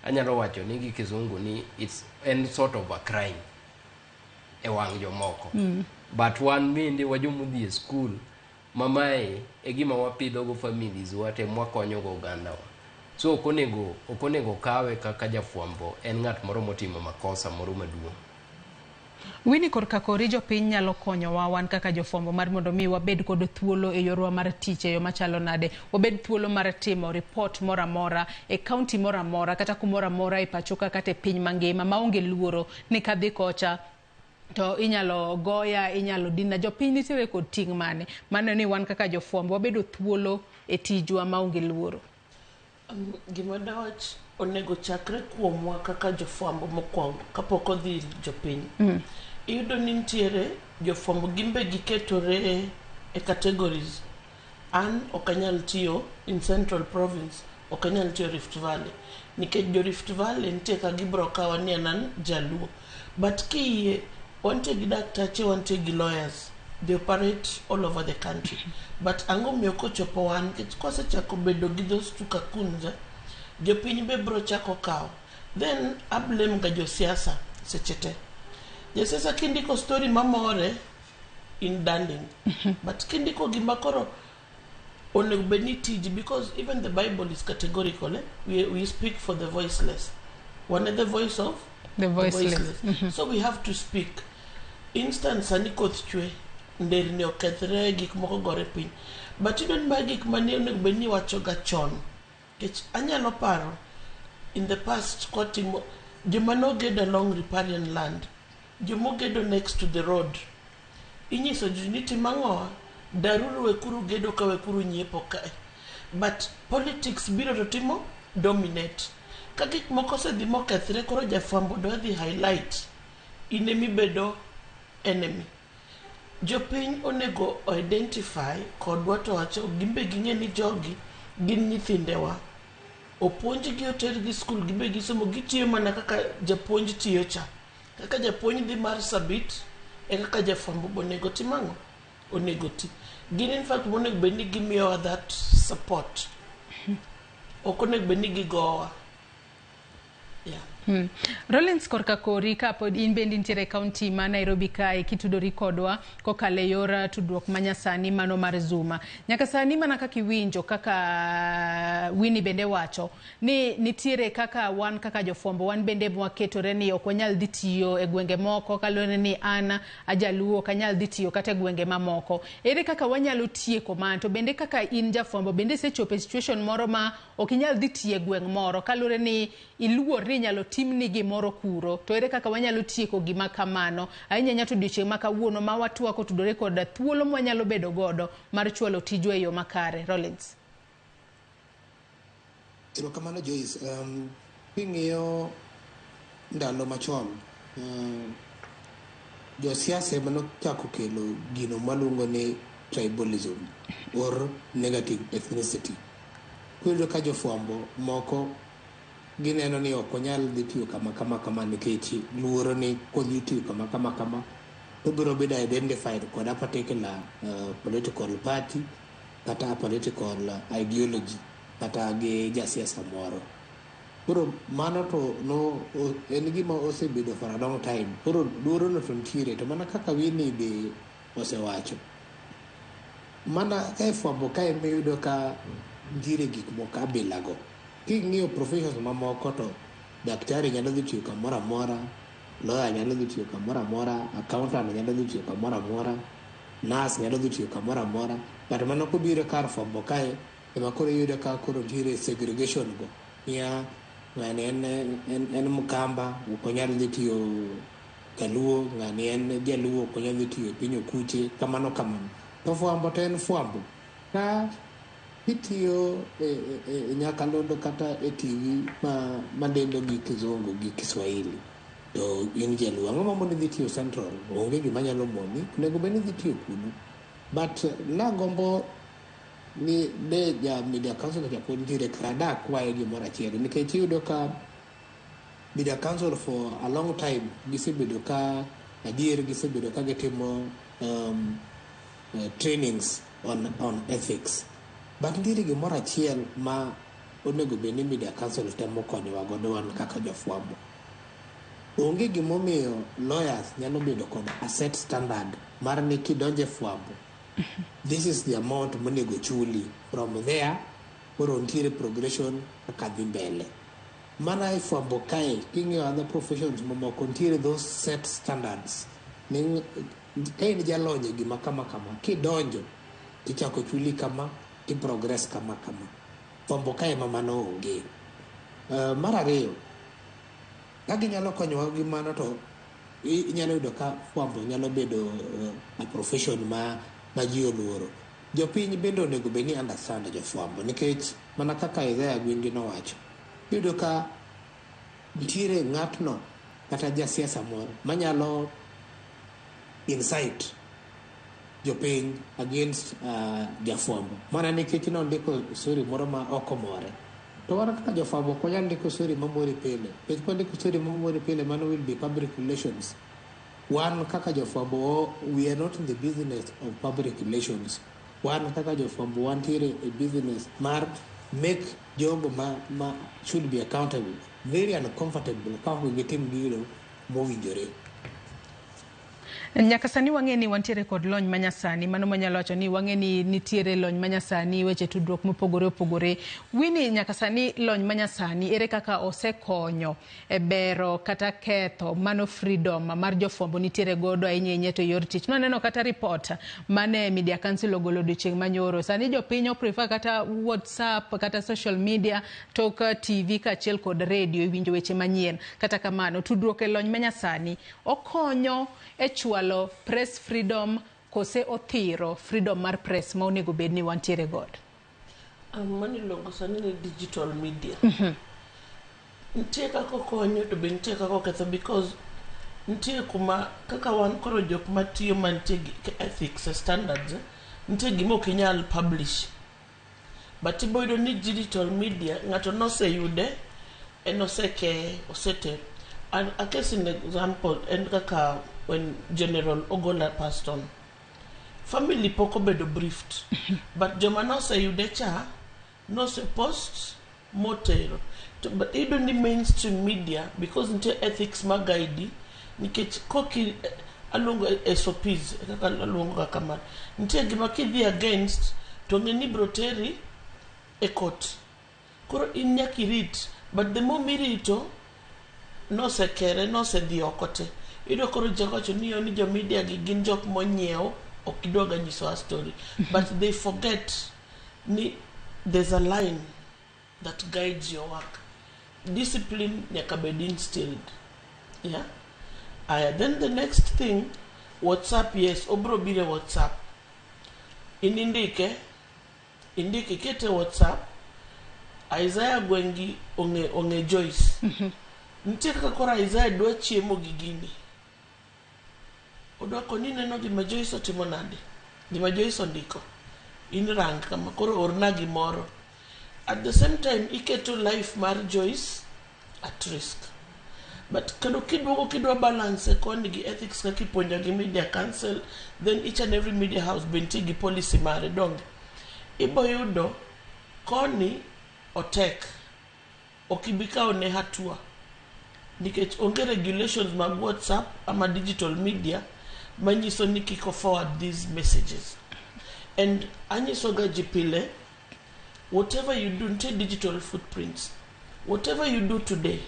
anyalo wacho ni gi kizungu ni it's en sort of a crime e wang' jomoko. But wan bende wajomodhi e skul mamae e gima wapidho go families wa te mwakonyo go oganda wa. So ok onego kawe kaka jafwambo en ng'at moro motimo makosa moro maduong'. Winnie, korka kori jopiny nyalo konyowa wan kaka jofwambo mar mondo mi wabed kod thuolo e yorwa mar tich e yo machalo nade, wabed thuolo mar timo report moro amora e kaunti moro amora kata kumoro amora e pacho ka kata e piny mangima maonge luoro ni kadhi kocha To inyalo goya, inyalo dina. Jopiny nitiere kod ting' mane? Mano ni wan kaka jofwambo wabedo thuolo e tijwa maonge luoro. Gima dawach onego chakre kuomwa kaka jofwambo mokwongo kapok odhi ir jopiny. Iyudo ni nitiere jofwambo gin be giketore e categories. An ok anyal tiyo in Central Province, ok anyal tiyo Rift Valley. Nikech jo Rift Valley nitie ka gibro kawa ni an an jaluo. But kiyie, wantie gi daktache, wantie gi lawyers. They operate all over the country. But ang'o miyo kochopo wan, nikech kwasechako bedo gi those two cocoons, jopiny be bro chako kawo. Then a blame ga josiasa seche te. Josiasa kindiko story mamore, in darling. But kindiko gima koro onego bed ni tiji because even the Bible is categorical. Eh? We speak for the voiceless. One is the voice of the voiceless. So we have to speak. Instance sani koth chwe, nderni okethre, gik moko gore piny. But iyudo ni magi gik mane onego bed ni iwacho ga chon. Nikech anyalo paro in the past kwatimo joma nogedo along riparian land, jomogedo next to the road, inyiso ji ni tim ang'owa daruru wekuru gedo ka wekuru nyiepo kae but politics biro to timo dominate ka gik moko osedhi mokethre koro jafwambo dwa dhi highlight in emibedo enemy jopiny onego identify kodwa to wacho gin be ging'e ni jogi gin nyithindewa opuonjgi otergi skul gibe gisomo gitiyo mana kaka japuonj tiyo cha kaka japuonj dhi mar sabit e kaka jafwambo be onego tim ang'o onego ti gin in fact monego bed ni gimiyowa that support ok onego bed ni gigowa yeah. Rollins korka kori kapod in bende intiere e kaunti ma Nairobi kae kitudori kodwa kokalo e yor tudruok manyasani mano mar Zoom. Nyaka sani mana kaka iwinjo kaka Winnie bende wacho ni nitiere kaka wan kaka jofwambo wan bende mwaketore ni ok wanyal dhi tiyo e gwenge moko kaluwore ni an ajaluo ok anyal dhi tiyo kata e gwenge mamoko. Ere kaka wanyalo tieko ma to bende kaka in jafwambo bende isechopo e situation moro ma ok inyal dhi tiyo e gweng' moro kaluwore ni iluor ni inyalo timni gimoro kuro to ere kaka wanyalo tieko gima kamano ahinya ahinya to odiochieng' ma kawuono ma watwako otudore kod thuolo mwanyalo bedo godo mar chwalo tijwa e yo makare. Rollins. Erokamano Joyce. King'iyo ndalo machon, josiasa ema nochako kelo gino maluongo ni tribalism or negative ethnicity. Iyudo ka jofwambo moko gineno ni ok onyal dhi tiyo kama kama kama nikech luoro ni kodhi tiyo kama kama kama obiro bedo identified kod a particular political party kata a political ideology kata gi jasiasa moro. Koro mano to no en gima osebedo for a long time. Koro luoro no to nitiere to mana kaka Winnie be osewacho. Mana e fwambo kae miyudo ka nitiere gik moko abila go. King'iyo professions mamoko to daktari nyalo dhi tiyo kamoro amora, lawyer nyalo dhi tiyo kamoro amora, accountant nyalo dhi tiyo kamoro amora, nurse nyalo dhi tiyo kamoro amora. But mano kobiro kar fwambo kae ema koro iyudo ka koro nitiere segregation go. Niya ng'ani en Mkamba ok onyal dhi tiyo Kaluo, ng'ani en Jaluo ok onyal dhi tiyo e piny Okuche, kamano kamano. To fwambo to en fwambo. Ka itiyo e nyakalondo kata e TV ma lendo gi kizungu gi Kiswahili to in jaluo ang'o mamoni dhi tiyo Central? Onge gima nyalo moni, onego bed ni idhi tiyo kuno. But nagombo ni de ja media council cha pod nitiere ka dakwaye gimoro achiel nikech iyudo ka media council for a long time gisebedo ka adier gisebedo ka gitimo trainings on ethics but nitiere gimoro achiel ma onego bed ni media council temo konyowa godo wan kaka jofwambo onge gimomiyo lawyers nyalo bedo kod a set standard mar ni kidonjo e fwambo this is the amount monego chuli from there koro nitiere progression kaka dhi mbele mana e fwambo kae king'iyo other professions mamoko nitiere those set standards ni ka in jalony e gima kama kama kidonjo tichako chuli kama ti progress kama kama fwambo kae ema mano onge. Mar ariyo ka ginyalo konyowa gi mano to Inyalo yudo ka fwambo nyalo bedo a profession ma ji oluoro. Jopiny bende onego bed ni understand jofwambo, nikech mana kaka Isaiah Gwingi nowacho, iyudo ka nitiere ng'atno kata jasiasa moro manyalo incite jopiny against jafwambo mana nikech nondiko story moro ma ok omore. To wan kaka jofwambo ok wanyal ndiko story mamori pile, nikech kwandiko story mamori pile, mano will be public relations. Wan kaka jofwambo, we are not in the business of public relations. Wan kaka jofwambo wantiere e business mar make jogo ma should be accountable very uncomfortable ka ok gitim gino mowinjore. Nyaka sani wang'e ni wantiere kod lony manyasani, mano manyalo wacho ni wang'e ni nitiere lony manyasani, weche tudruok mopogore opogore. Winnie, nyaka sani lony manyasani ere kaka osekonyo e bero kata ketho mano freedom mar jofwambo nitiere godo ahinya ahinya to yor tich? Nwaneno kata report mane Media Council ogolo odiochieng' manyoro. Sani jopiny o prefer kata WhatsApp kata social media tok TV kaachiel kod radio e winjo weche manyien. Kata kamano, tudruok e lony manyasani okonyo e chwalo press freedom kose othiro freedom mar press ma onego bed ni wantiere godo? Mano iluongo sani ni digital media. Nitie kaka okonyo to be nitie kaka oketho, because nitie kuma kaka wan koro jok matiyo mantie gi ethics e standards, nitie gima ok inyal publish, but ibo yudo ni digital media ng'ato noseyude, en osekeye, osetero. And a case in example en kaka when General Ogola passed on, family pok obedo briefed, but joma noseyude cha nosepost motero to. But iyudo ni mainstream media, because nitie ethics ma guide, nikech koki aluongo SOPs kaka aluongo ga kamano, nitie gima kidhi against to ng'e ni bro teri e court. Koro in nyaka irit, but the more mirito, nosekere, nosedhi oko te. Iyudo koro ji wacho ni yo ni jo media gi gin jok monyiew, ok gidwaga nyisowa story, but they forget ni there's a line that guides your work. Discipline nyaka bed instilled, yeah. Aya, then the next thing, WhatsApp. Yes, obro biro e WhatsApp. In indike, indike, ikete WhatsApp. Isaiah Gwengi ong'e Joyce. Nitie kaka koro Isaiah dwa chiemo gi gini, odwa koni neno gima Joyce otimo nade, gima Joyce ondiko in rang kama, koro orna gimoro. At the same time iketo life mar Joyce at risk. But kendo kiduogo kidwa balance koni gi ethics kaka ipuonjo gi Media Council, then each and every media house be nitie gi policy mare, donge ibo yudo koni otek, ok ibi kawo ne hatua nikech onge regulations mag WhatsApp ama digital media manyiso ni kik o forward these messages. And anyisoga ji pile, whatever you do, nitie digital footprints. Whatever you do today,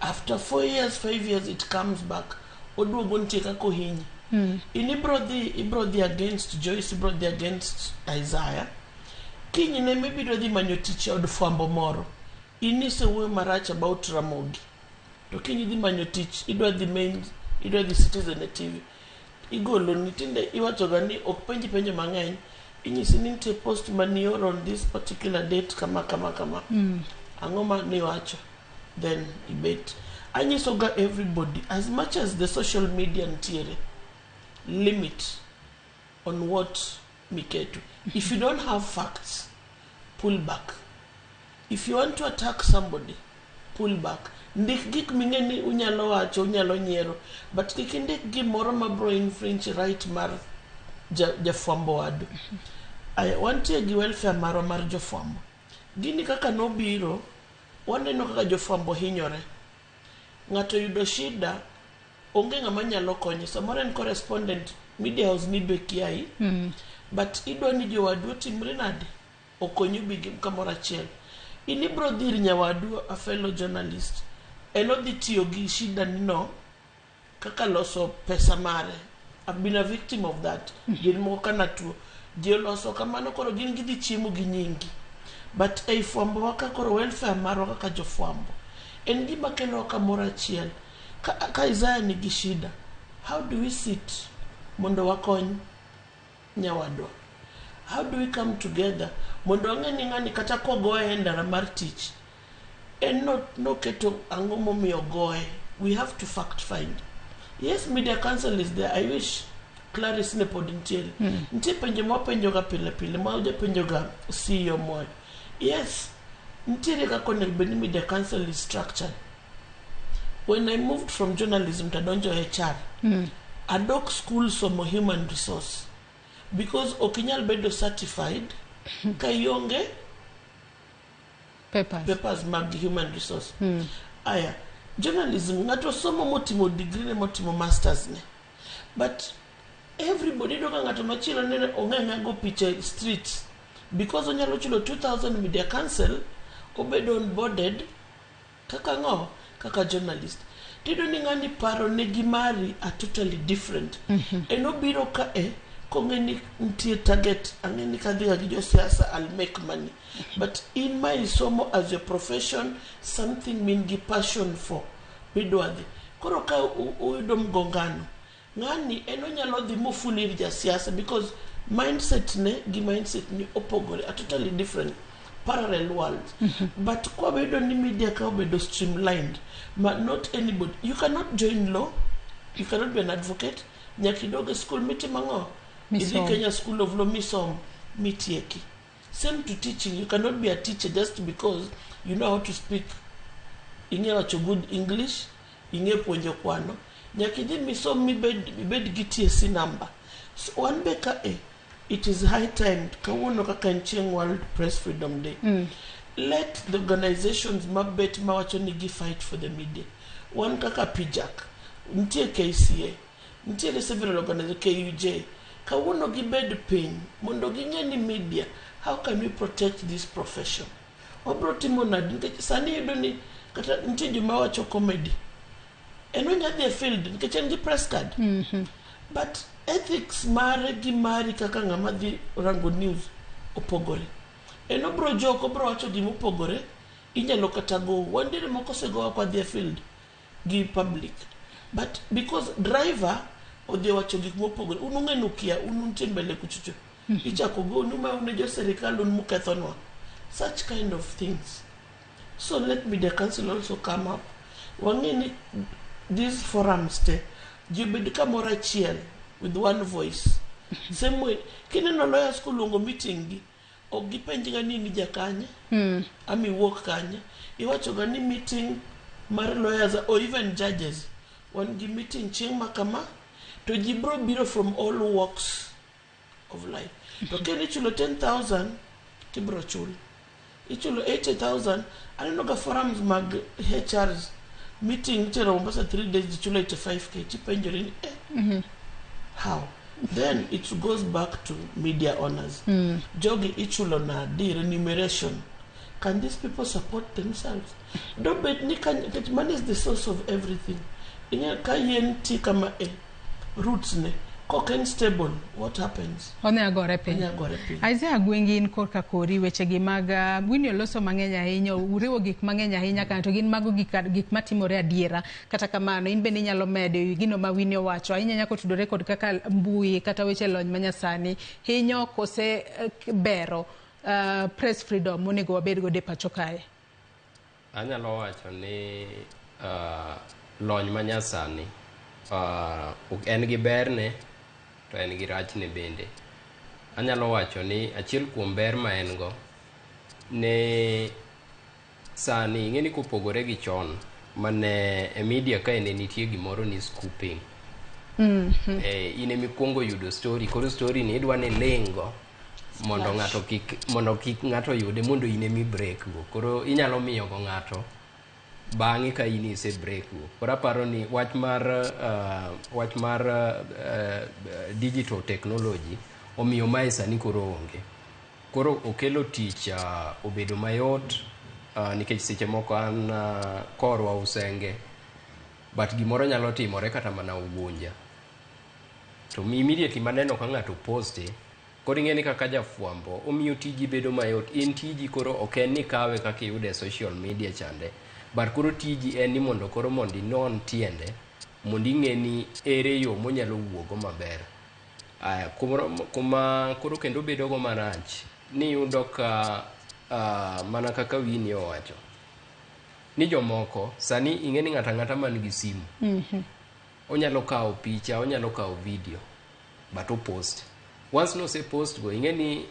after 4 years, 5 years, it comes back, oduogo, nitie kaka ohinyi. In ibro dhi against Joyce, ibro dhi against Isaiah, kinyne mibiro dhi manyo tich e od fwambo moro, in isewuoyo marach about Ramogi, to kiny idhi manyo tich, idwa dhi main, idwa dhi Citizen e TV, igolo ni tinde iwachoga ni ok penji penjo mang'eny, inyisi ni nitie post manioro on this particular date kama kama kama. Ang'o ma niwacho? Then ibet. Anyisoga everybody, as much as the social media nitiere limit on what miketo, if you don't have facts, pull back. If you want to attack somebody, pull back. Ndik gik ming'e ni unyalo wacho, unyalo nyiero, but kik indik gimoro mabro infringe right mar jafwambo wadu. Aya, wantie gi welfare marwa mar jofwambo. Gini kaka nobiro, waneno kaka jofwambo hinyore. Ng'ato yudo shida, onge ng'ama nyalo konye. Samoro en correspondent, media house ni be kiai, but idwa ni jowadu otimre nade, okonyu bi kamoro achiel. In ibro dhi ir nyawadu, a fellow journalist, en odhi tiyo gi shida ni no kaka loso pesa mare. I've been a victim of that. Gin moko kana tuo ji oloso kamano, koro gin gidhi chiemo gi nyingi. But ei fwambo wa ka, koro welfare marwa kaka jofwambo en gima kelowa kamoro achiel. Ka Isaiah nigi shida, how do we sit mondo wakony nyawadwa? How do we come together mondo wang'e ni ng'ani kata kogoye e ndara mar tich, en noketo ang'o momiyo goye? We have to fact find. Yes, media council is there. I wish Clarice ne pod nitiere. Nitie penjo mwapenjoga pile pile, ma wajapenjoga CEO Moyo. Yes, nitiere kaka onego bed ni media council is structured. When I moved from journalism to adonjo HR, adok school somo human resource, because ok inyal bedo certified ka ionge papers, papers mag human resource. Aya, journalism ng'ato somo motimo degree ne, motimo masters ne, but everybody iyudo ka ng'ato machielo nene ong'e ang'e go picha e street because onyalo chulo 2000 media council, obedo onboarded kaka ng'o, kaka journalist. Tiyudo ni ng'ani paro ne gi mari are totally different. En obiro ka e kong'e ni nitie target, ang'e ni kadhiga gi josiasa, I'll make money. But in ma isomo as your profession, something min gi passion for midwa dhi koro ka uyudo mgongano, ng'ani en onyalo dhi moful ir jasiasa because mindset ne gi mindset ni opogore, are totally different, parallel worlds. But kwabedo ni media ka obedo streamlined, ma not anybody, you cannot join law, you cannot be an advocate, nyaka idog e school mitimo ang'o, idhi Misom. Kenya School of Law misom mitieki. Same to teaching. You cannot be a teacher just because you know how to speak, ing'e wacho good English, ing'e puonjo kwano. Nyaka idhi misom mibed gi TSC number. So wan be ka e it is high time kawuono kaka en chieng' World Press Freedom Day, let the organizations mabet mawacho ni gi fight for the media, wan kaka PIJAC, nitie KCA, nitiere several organizations, KUJ, kawuono gibed piny mondo ging'e ni media, how can we protect this profession? Wabro timo nadi? Nikech sani iyudo ni kata nitie joma wacho comedy, en onya dhi e field nikech en gi press card, but ethics mare gi mari kaka ng'ama dhi rango news opogore. En obro jok, obro wacho gimopogore, inyalo kata go wandiere moko osegowa kwa dhi e field gi public, but because driver odhi owacho gik mopogore, un ung'e nukia un untie mbele kuchocho, ichako gonu ma un e jo sirikal, un mukethonwa, such kind of things. So let media council also come up, wang'e ni these forums te ji obed kamoro achiel with one voice. Same way kineno lawyers koluongo meeting gi, ok gipenj ga ni in jakanye, ama iwuok kanye. Iwacho ga ni meeting mar lawyers or even judges, wan gi meeting chieng' ma kama, to ji bro biro from all walks of life. To kendo ichulo 10,000 tibro chul, ichulo 80,000. Aneno ga forums mag HRs meeting itero Mombasa 3 days, ji chulo 85K. Tipenjori ni how? Then it goes back to media owners. Jogi ichulo nadi? Remuneration, can these people support themselves? Do bed ni nikech money is the source of everything. Ing'e ka yien ti kama e roots ne kok en stable, what happens? Onya gore piny. Onya gore piny. Isaiah Gwengi, in korka kori wechegi mag Winnie oloso mang'eny ahinya, uriwo gik mang'eny ahinya kanyo, to gin mago gik matimore adiera. Kata kamano, in bende inyalo medo ewi gino ma Winnie owacho ahinya nyaka otudore kod kaka mbui kata weche lony manyasani hinyo kose bero press freedom monego wabed godo e pacho kae. Anyalo wacho ni lony manyasani en gi berne to en gi rachne bende. Anyalo wacho ni achiel kuom ber ma en go ne sani, ing'e ni kopogore gi chon mane e media kae ne nitie gimoro ni scooping. In emikwongo yudo story, koro story ni idwa ni iling' go mondo Splash. Ng'ato kik ng'ato yude, mondo in emi break go. Koro inyalo miyo go ng'ato bang'e ka in ise break go. Koro aparo ni wach mar digital technology omiyo mae sani koro onge. Koro okelo tich obedo mayot, nikech seche moko an korwa Usenge, but gimoro nyalo timore kata mana Ugunja, to immediately maneno ka ng'ato poste. Koro ing'e ni kaka jafwambo omiyo tiji bedo mayot. In tiji koro ok en ni kawe kaka iyude e social media chande. But koro tiji en ni mondo koro mondo inon tiende mondo ing'e ni ere yo monyalo wuogo maber. Aya, kumoro, kuma koro kendo bedo go marach ni iyudo ka mana kaka Winnie owacho ni jomoko sani ing'e ni ng'ato ang'ata man gi simu onyalo kawo picha, onyalo kawo video, but opost. Once nosepost go, ing'e ni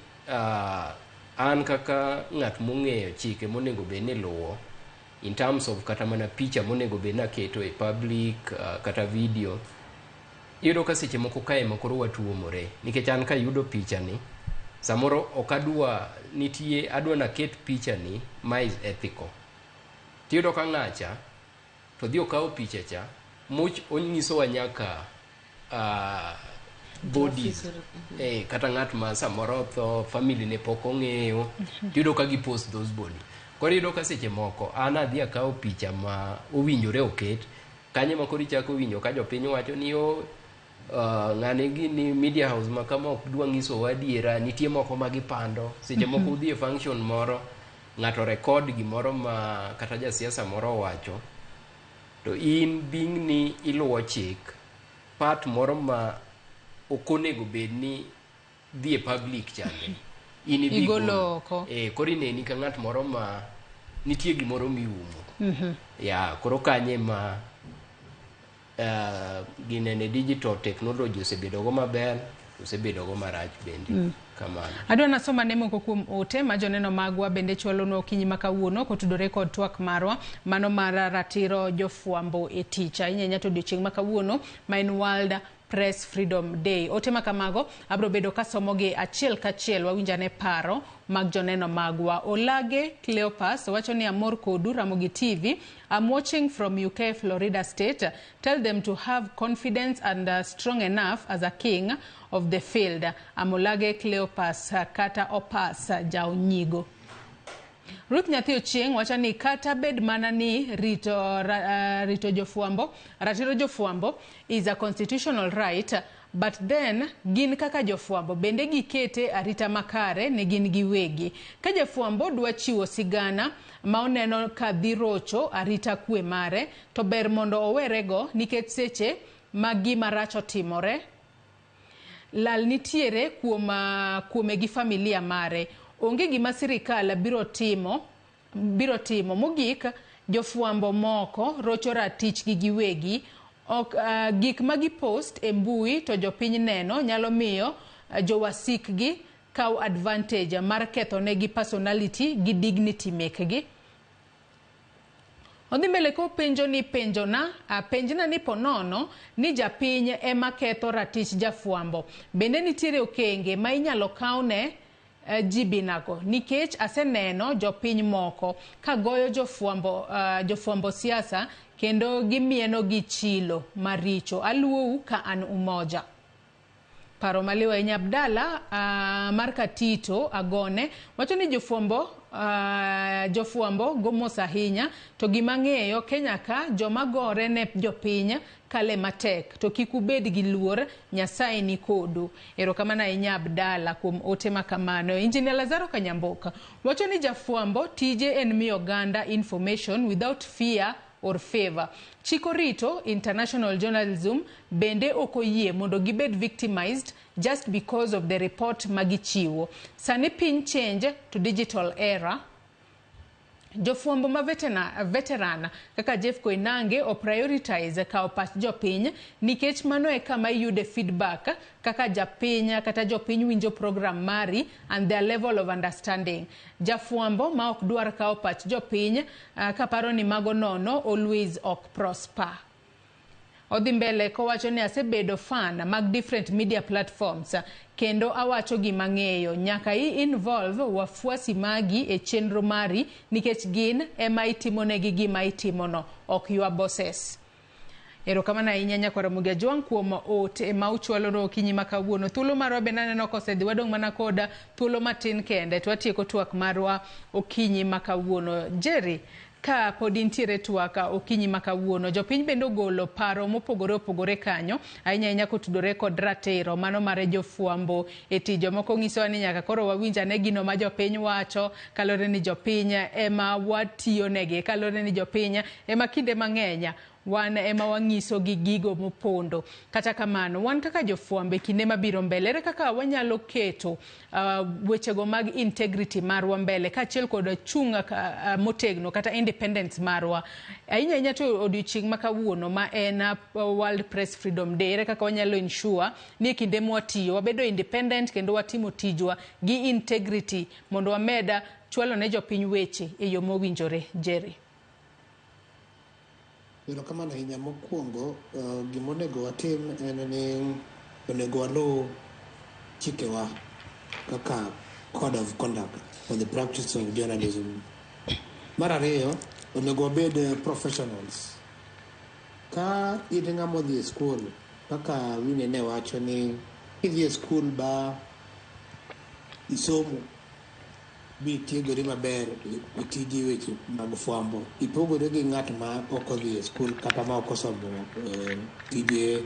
an kaka ng'at mong'eyo chike monego bed ni luwo in terms of kata mana picha monego bed ni aketo e public, kata video, iyudo ka seche moko kae ma koro watuomore nikech an kayudo picha ni samoro ok adwa nitie adwa naket picha ni ma is ethical, tiyudo ka ng'acha to dhi okawo picha cha much onyisowa nyaka bodies, kata ng'at ma samoro otho, family ne pok ong'eyo, tiyudo ka gi post those body. Koro iyudo ka seche moko an adhi akawo picha ma owinjore oket kanye ma koro ichako winjo ka jopiny wacho ni o ng'ane gini media house ma kama ok dwa nyisowa adiera, nitie moko ma gipando. Seche moko udhi e function moro, ng'ato record gimoro ma kata jasiasa moro owacho, to in being ni iluwo chik, part moro ma ok onego bed ni dhi e public chande in idhi Igolo golo. oko. Koro ineni ka ng'at moro ma nitie gimoro miumo. Ya koro kanye ma ginene digital technology osebedo go maber, osebedo go marach bende. Kamano. Adwa nasoma ne moko kuom ote ma joneno magwa bende chwalonwa okinyi ma kawuono kotudore kod twak marwa mano mar ratiro jofwambo e tich, ahinya ahinya to odiochieng' ma kawuono ma en World Press Freedom Day. Ote ma kamago abiro bedo kasomogi achiel kachiel, wawinjane paro mag joneno magwa. Olage Cleopas wacho ni amor kodu Ramogi TV. I'm watching from UK, Florida State. Tell them to have confidence and strong enough as a king of the field. Amolage Cleopas kata Opas Jaonyigo. Ruth Nyathi Ochieng' wacho ni kata bed mana ni rito jofwambo, ratiro jofwambo is a constitutional right, but then gin kaka jofwambo bende gikete arita makare ne gin giwegi. Ka jafwambo dwa chiwo sigana ma oneno ka dhi rocho arita kwe mare, to ber mondo owerego nikech seche ma gima rach otimore lal nitiere kuom kuome gi familia mare. Onge gima sirikal biro timo. Mogik, jofwambo moko rocho ratichgi giwegi. Ok, gik ma gipost e mbui to jopiny neno nyalo miyo jowasikgi kaw advantage mar ketho negi personality gi dignity mekgi. Odhi mbele kopenjo ni penjona, penjna ni ponono ni japiny ema ketho ratich jafwambo, bende nitiere okenge ma inyalo kawne jibinago? Nikech aseneno jopiny moko ka goyo jofwambo siasa kendo gimieno gi chilo maricho. Aluou ka an Umoja. Paro maliw ahinya. Abdala mar Katito Agone wacho ni jofwambo go mos ahinya, to gima ng'eyo Kenya ka joma gore ne jopiny kale matek, to kik ubed gi luor, Nyasaye ni kodu. Erokamano ahinya, Abdala, kuom ote ma kamano. Engineer Lazaro Kanyamboka wacho ni jafwambo tije en miyo oganda information without fear or favor. Chik orito international journalism bende ok oyie mondo gibed victimized just because of the report magichiwo. Sani piny change to digital era. Jofwambo ma veteran kaka Jeff Koinange o prioritize kawo pach jopiny nikech mano e kama iyude feedback kaka japiny kata jopiny winjo program mari and their level of understanding. Jafwambo ma ok dwar kawo pach jopiny kaparo ni mago nono always ok prosper. Odhi mbele kowacho ni asebedo fan mag different media platforms kendo awacho gima ng'eyo nyaka i involve wafuasi magi e chenro mari nikech gin ema itimonegi gima itimono, ok your bosses. Erokamano ahinya, nyakwar Ramogi Ajwang', kuom ote ma uchwalo okinyi ma kawuono. Thuolo marwa bende aneno kosedhi, wadong' mana kod thuolo matin kende to watieko twak marwa okinyi ma kawuono. Jerry, Ka pod intiere twak okinyi ma kawuono, jopiny bende ogolo paro mopogore opogore kanyo, ahinya ahinya kotudore kod ratiro mano mar jofwambo e tich. Jomoko nyisowa ni nyaka koro wawinj ane gino ma jopiny wacho, kaluwore ni jopiny ema watiyonegi, kaluwore ni jopiny ema kinde mang'eny wan ema wang'iso gi gigo mopondo. Kata kamano, wan kaka jofwambo e kinde mabiro mbele, ere kaka wanyalo keto wechego mag integrity marwa mbele kaachiel kod chung' motegno kata independence marwa. Ahinya ahinya to odiochieng' ma kawuono ma en World Press Freedom Day, ere kaka wanyalo ensure ni e kinde mwatiyo wabedo independent kendo watimo tijwa gi integrity mondo wamed chwalo ne jopiny weche e yo mowinjore. Jerry. Erokamano ahinya. Mokwongo, gimonego watim en ni onego waluw chikewa kaka code of conduct for the practice of journalism. Mar ariyo, onego wabed professionals. Ka in ng'ama odhi e skul, kaka Winnie ne wacho ni idhi e skul ba isomo bitiegori maber e tiji weche mag fwambo, ipogori gi ng'at ma ok odhi e skul kata ma ok osomo tije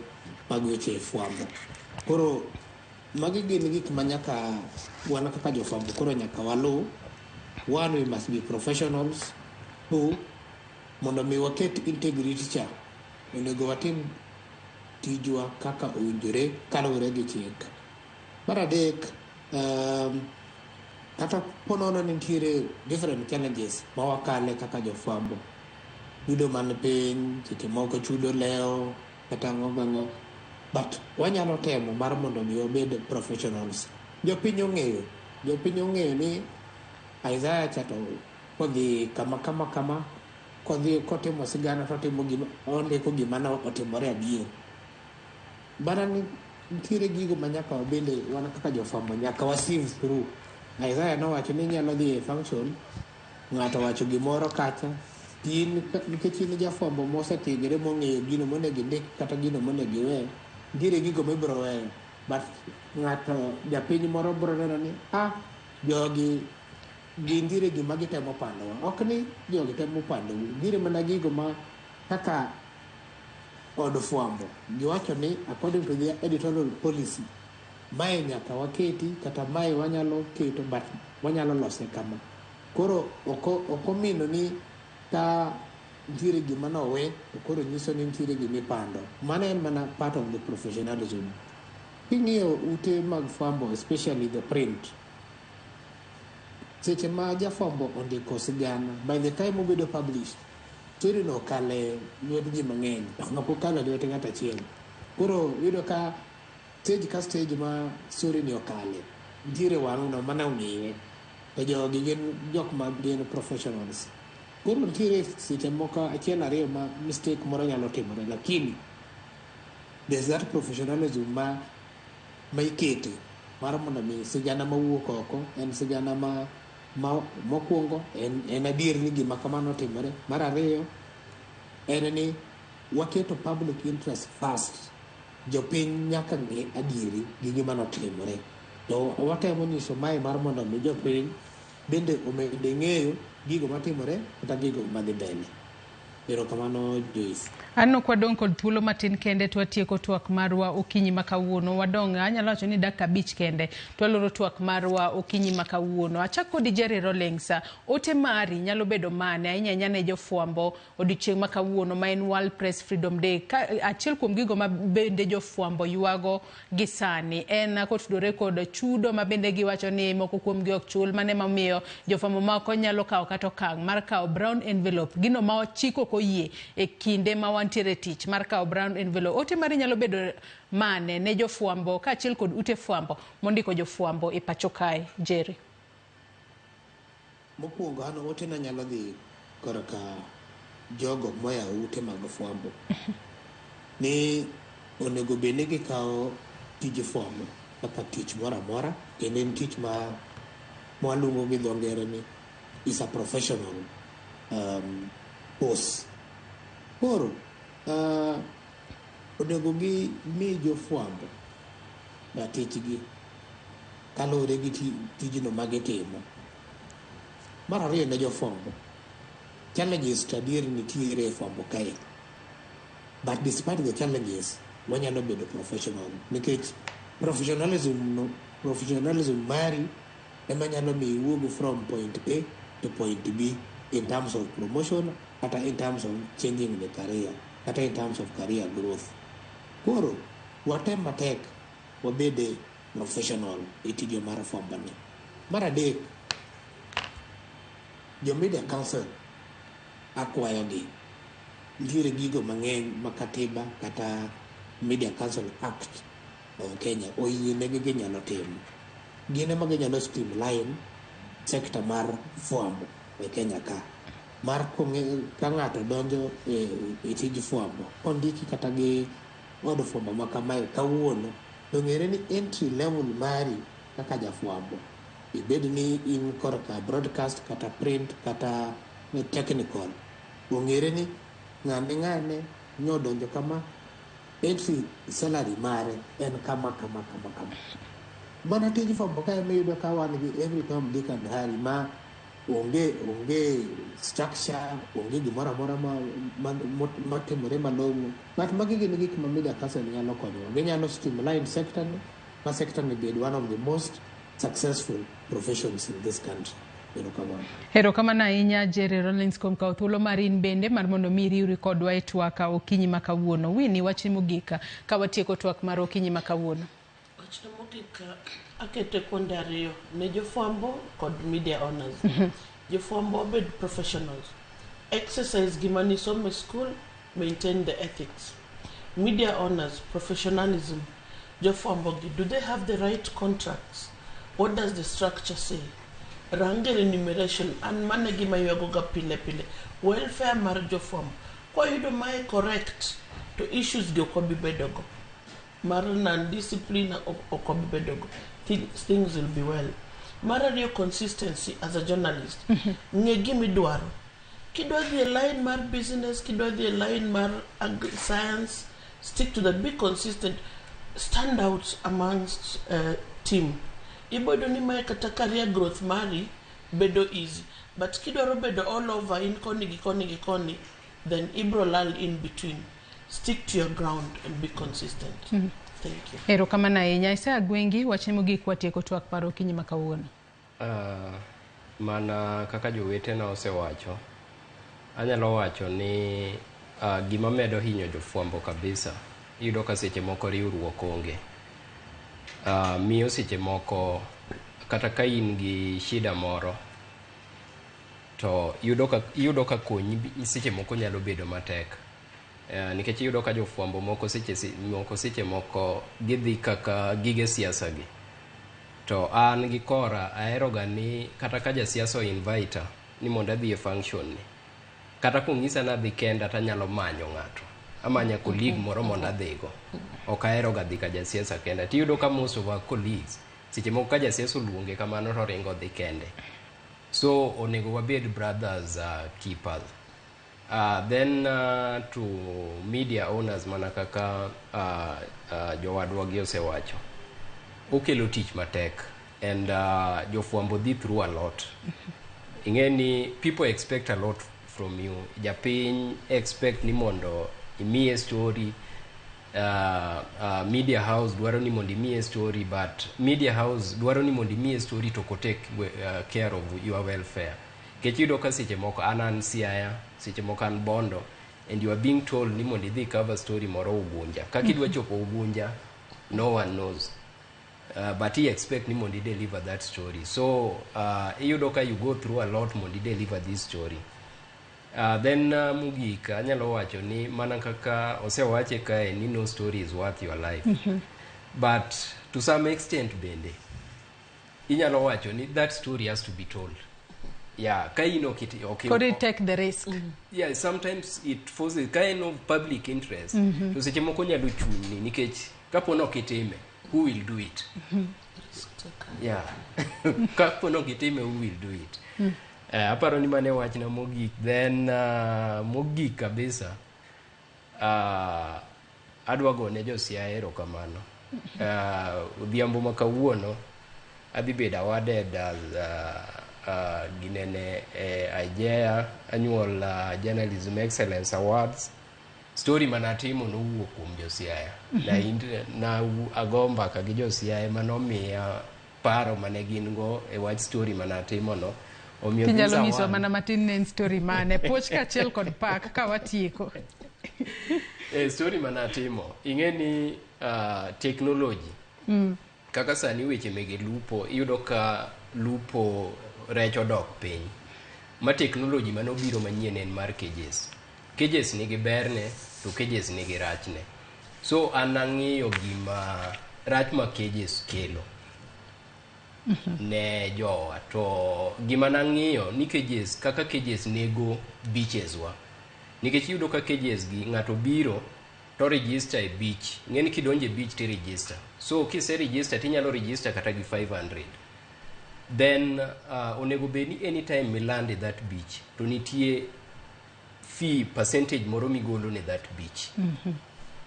mag weche fwambo. Koro magi gin gik ma nyaka wan kaka jofwambo koro nyaka waluw. One, we must be professionals. Two, mondo mi waket integrity cha, onego watim tijwa kaka owinjore kaluwore gi chik. Mar adek, kata ponono ni nitiere different challenges ma wakale kaka jofwambo, chudo man piny, seche moko chudo lewo kata ang'o gang'o, but wanyalo temo mar mondo mi wabed professionals. Jopiny ong'eyo ni Isaiah cha to kodhi kama kama kama, kodhi kotimo sigana to otimo gima ondiko gima ne otimore adier. Mana ni nitiere gigo ma nyaka wabende wan kaka jofwambo nyaka wa sieve through. Isaiah nowacho ni inyalo dhi e function, ng'ato owacho gimoro kacha, in nikech in jafwambo mosetiegore mong'eyo gino monego indik kata gino monego iwe, nitiere gigo mibiro weyo, but ng'ato japiny moro biro neno ni ah, jogi gintiere gima gitemo pandowa. Ok ni jogi temo pandou, nitiere mana gigo ma kaka od fwambo giwacho ni according to their editorial policy, mae nyaka waketi kata mae wanyalo keto, but wanyalo lose kama. Koro ok omino ni ka nitiere gima nowe to koro nyiso ni nitiere gima ipando. Mano en mana part of the professionalism. King'iyo ute mag fwambo, especially the print, seche ma jafwambo ondiko sigana, by the time obedo published, story no okale lwet ji mang'eny, ok okalo lwet ng'ato achiel. Koro iyudo ka stage ka stage ma story ni okale, nitiere wang'no mana ong'iye to jogi gin jok ma gin professionals. Koro nitiere seche moko achiel ariyo ma mistake moro nyalo timore, lakini there's that professionalism ma ikete mar mondo mi sigana mawuok oko en sigana ma mokwongo en adier ni gima kamano otimore. Mar ariyo en ni waketo public interest first. Jopiny nyaka ng'e adieri gi gima notimore, to watemo nyiso mae mar mondo mi jopiny bende omede ng'eyo gigo matimore kata gigo madhi mbele. Erokamano, Joyce. Aneno ka wadong' kod thuolo matin kende to watieko twak marwa okinyi ma kawuono. Wadong' anyalo wacho ni dakika 5 kende to waloro twak marwa okinyi ma kawuono. Achak kodi, Jerry Rawlings, ote mari nyalo bedo mane ahinya ahinya ne jofwambo odiochieng' ma kawuono ma en World Press Freedom Day? Ka achiel kuom gigo ma bende jofwambo ywago gi sani en kotudore kod chudo ma bende giwacho ni moko kuom gi ok chul. Mano emomiyo jofwambo moko nyalo kawo kata okang' mar kawo brown envelope, gino ma chik ok oyie e kinde ma wantiere tich mar kawo brown envelope. Ote mari nyalo bedo mane ne jofwambo kaachiel kod ute fwambo mondiko jofwambo e pacho kae, Jerry? Mokwongo, an otena nyalo dhi korka jogo moya ute mag fwambo ni onego bed ni gikawo tij fwambo kaka tich moro amora, kendo en tich ma mwaluongo gi dho ngere ni is a professional course. Koro onego gi mi jofwambo ratichgi kaluwore gi tijno magitimo. Mar ariyo, ne jofwambo, Challenges to adier nitiere e fwambo kae. But despite the challenges, wanyalo bedo professional nikech professionalism no, professionalism mari ema nyalo miyo iwuog from point A to point B in terms of promotion kata in terms of changing the career kata in terms of career growth. Koro watem matek wabede professional e tijwa mar fwambo ni. Mar adek, jo media council akwayogi nitiere gigo mang'eny ma katiba kata Media Council Act of Kenya oyienegi ginyalo timo. Gin ema ginyalo streamline sector mar fwambo e Kenya ka. Mar ka ng'ato donjo e tij fwambo, kondiki kata gi od fwambo ma kamae kawuono, to ng'ere ni entry level mari kaka jafwambo, ibed ni in korka broadcast kata print kata technical, ong'ere ni ng'ane ng'ane nyodonjo kama entry salary mare en kama kama kama kama. Mana tij fwambo kae miyudo ka wan gi every Tom, Dick and Harry ma onge structure, onge gimoro amora matimore malong'o. But magi gin gik ma media council nyalo konyowa. Ginyalo streamline sector ni, ma sector ni bed one of the most successful professions in this country. Erokamano. Erokamano ahinya, Jerry Rollins, kuom kawo thuolo mar in bende mar mondo mi iriwri kodwa e twak okinyi ma kawuono. Winnie, wachni mogik ka watieko twak mar okinyi ma kawuono. Wachna mogik akete kuonde ariyo ne jofwambo kod media owners. Jofwambo obed professionals. Exercise gima nisomo e school, maintain the ethics. Media owners, professionalism. Jofwambo gi, do they have the right contracts? What does the structure say? Range remuneration, an mano e gima ywagoga pile pile. Welfare mar jofwambo. Kwayudo mae correct, to issues gi ok wabi bedogo. Mar non-discipline ok wabi bedogo. Things will be well. Mar ariyo, consistency as a journalist. Ng'e gimidwaro. Kidwa dhi e line mar business, kidwa dhi e line mar science, stick to that. Be consistent. Stand out amongst team. Iboyudo ni mae kata career growth mari bedo easy. But kidwaro bedo all over in koni gi koni gi koni, then ibro lal in between. Stick to your ground and be consistent. Thank you. Erokamano ahinya. Isaya Gwengi, wachni mogik watieko twak mar okinyi ma kawuono. Mana kaka jowetena osewacho, anyalo wacho ni gima medo hinyo jofwambo kabisa, iyudo ka seche moko riwruok onge. Miyo seche moko kata ka in gi shida moro to iyudo ka konyi seche moko nyalo bedo matek. Nikech iyudo ka jofwambo moko seche moko gidhi kaka gige siasa gi. To an gi kora ahero ga ni kata ka jasiasa o invite ni mondo adhi e function ni, kata kong'isa ni adhi kenda tanyalo manyo ng'ato. Amanya colleague moro mondo adhigo. Ok ahero ga dhi ka jasiasa kenda. Tiyudo ka most of our colleagues seche moko ka jasiasa oluonge kamano to oringo odhi kende. So onego wabed brothers keepers. Then to media owners, mana kaka jowadwa gi osewacho, okelo tich matek and jofwambo dhi through a lot. Ing'e ni people expect a lot from you. Japiny expect ni mondo imiye story, media house dwaro ni mondo imiye story, but media house dwaro ni mondo imiye story to ok take care of your welfare. Nikech iyudo ka seche moko an Siaya, seche moko an Bondo, and you are being told ni mondo idhi cover story moro Ugunja. Kaka idwa chopo Ugunja, no one knows. But he expect ni mondo i deliver that story. So iyudo ka you go through a lot mondo i deliver this story. Then mogik anyalo wacho ni mana kaka osewache kae ni no story is worth your life. But to some extent bende inyalo wacho ni that story has to be told. Yeah, ka in ok Koro take the risk. Yeah, sometimes it forces ka en of public interest. To seche moko nyalo chuni nikech kapo ni ok itime, who will do it? Yeah. Kapo ni ok itime, who will do it? Aparo ni mane wachna mogik. Then mogik kabisa, adwa gone jo Siaya erokamano. Odhiambo ma kawuono adhi bedo awarded as Ginene IJEA Annual Journalism Excellence Awards. Story manatimo nowuok kuom jo Siaya. Na, na ago mbaka gi jo Siaya manomiya paro mane gin go e wach story manatimo no. Omiyo Tinyalo these nyisowa awards- mana matin ne en story mane. Puoch kaachiel kod pak ka watieko. E story manatimo, ing'e ni technology kaka sani weche mege lupo, iyudo ka lupo rech odok piny. Ma technology manobiro manyien en mar cages. Cages nigi berne to cages nigi rachne. So an ang'iyo gima rach ma cages kelo ne jowa, to gima nang'iyo ni cages, kaka cages nego beaches wa, nikech iyudo ka cages gi ng'ato biro to register e beach. Ing'e ni kidonjo e beach ti register, so kise register tinyalo register kata gi 500. Then onego bed ni anytime miland e that beach to nitie fee percentage moro migolo ne that beach.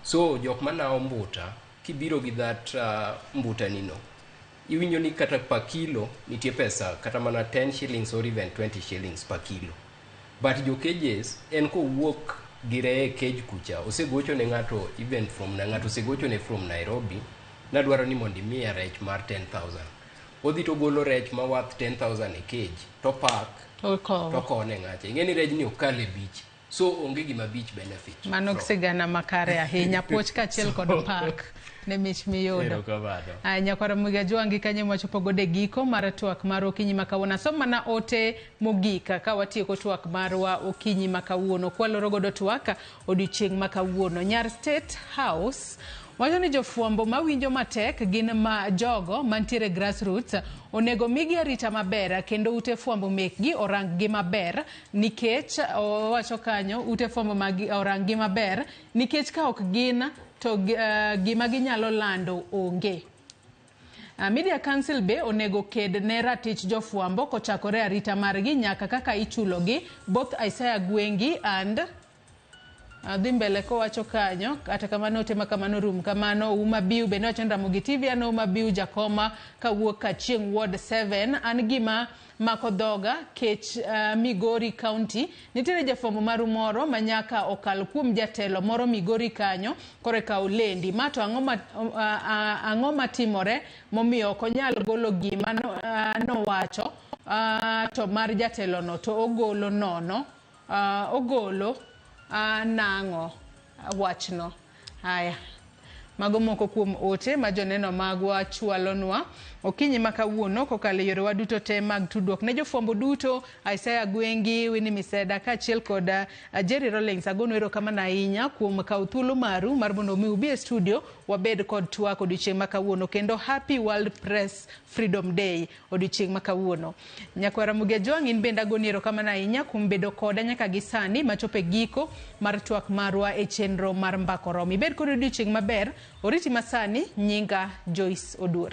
So jok manawo mbuta, kibiro gi that mbuta nino, iwinjo ni kata per kilo nitie pesa kata mana 10 shillings or even 20 shillings per kilo. But jo cages en kowuok gi reye e cage kucha, osegocho ne ng'ato, even from na ng'ato osegocho ne from Nairobi, nadwaro ni mondo imiya rech mar 10,000. Odhi to golo rech ma worth 10,000 e cage to pack Okowo. to kowo ne ng'acha. Ing'e ni rejni ok kal e beach, so onge gima beach benefit. Mano sigana makare ahinya. Puoch kaachiel kod pak ne mich miyudo. Erokamano. Aya, nyakwara Muga Jwangi, kanyo mwachopo godo e giko mar twak mar okinyi ma kawuono. Asom mana ote mogik ka watieko twak marwa okinyi ma kawuono. Kwaloro godo twak odiochieng' ma kawuono. Nyar State House wacho ni jofwambo mawinjo matek gin ma jogo mantiere grassroots onego migi arita maber kendo ute fwambo mekgi orang gi maber, nikech owacho kanyo ute fwambo magi orang gi maber nikech ka ok gin to gima ginyalo lando onge. Media Council be onego ked ne ratich jofwambo kochakore arita margi nyaka kaka ichulogi, both Isaiah Gwengi and dhi mbele kowacho kanyo. Kata kamano, ote ma kamano rum kamano. Uma Biu bende wacho ni Ramogi TV, an Uma Biu Jakoma kawuok Kachieng Ward 7, an gima mako dhoga kech Migori County nitiere jafwambo maru moro ma nyaka okal kuom jatelo moro Migori kanyo koreka olendi ma to ang'o ma, ang'o matimore momiyo ok onyal golo gima no, nowacho to mar jatelo no to ogolo nono, ogolo nang'o wachno. Haya, mago moko kuom ote ma joneno magwa chwalonwa okinyi ma kawuono kokalo e yorewa duto te mag tudruok. Ne jofwambo duto, Isaiah Gwengi, Winnie Miseda kaachiel kod Jerry Rawlings, agonu erokamano ahinya kuom kawo thuolo maru mar mondo mi ubi e studio wabed kod twak odiochieng' ma kawuono, kendo Happy World Press Freedom Day odiochieng' ma kawuono. Nyakwara Ramogi Ajwang', in bende agoni erokamano ahinya kuom bedo koda nyaka gi sani machopo e giko mar twak marwa e chenro mar Mbaka Oromo. Ibed kod odiochieng' maber, oriti masani, nyinga Joyce Oduor.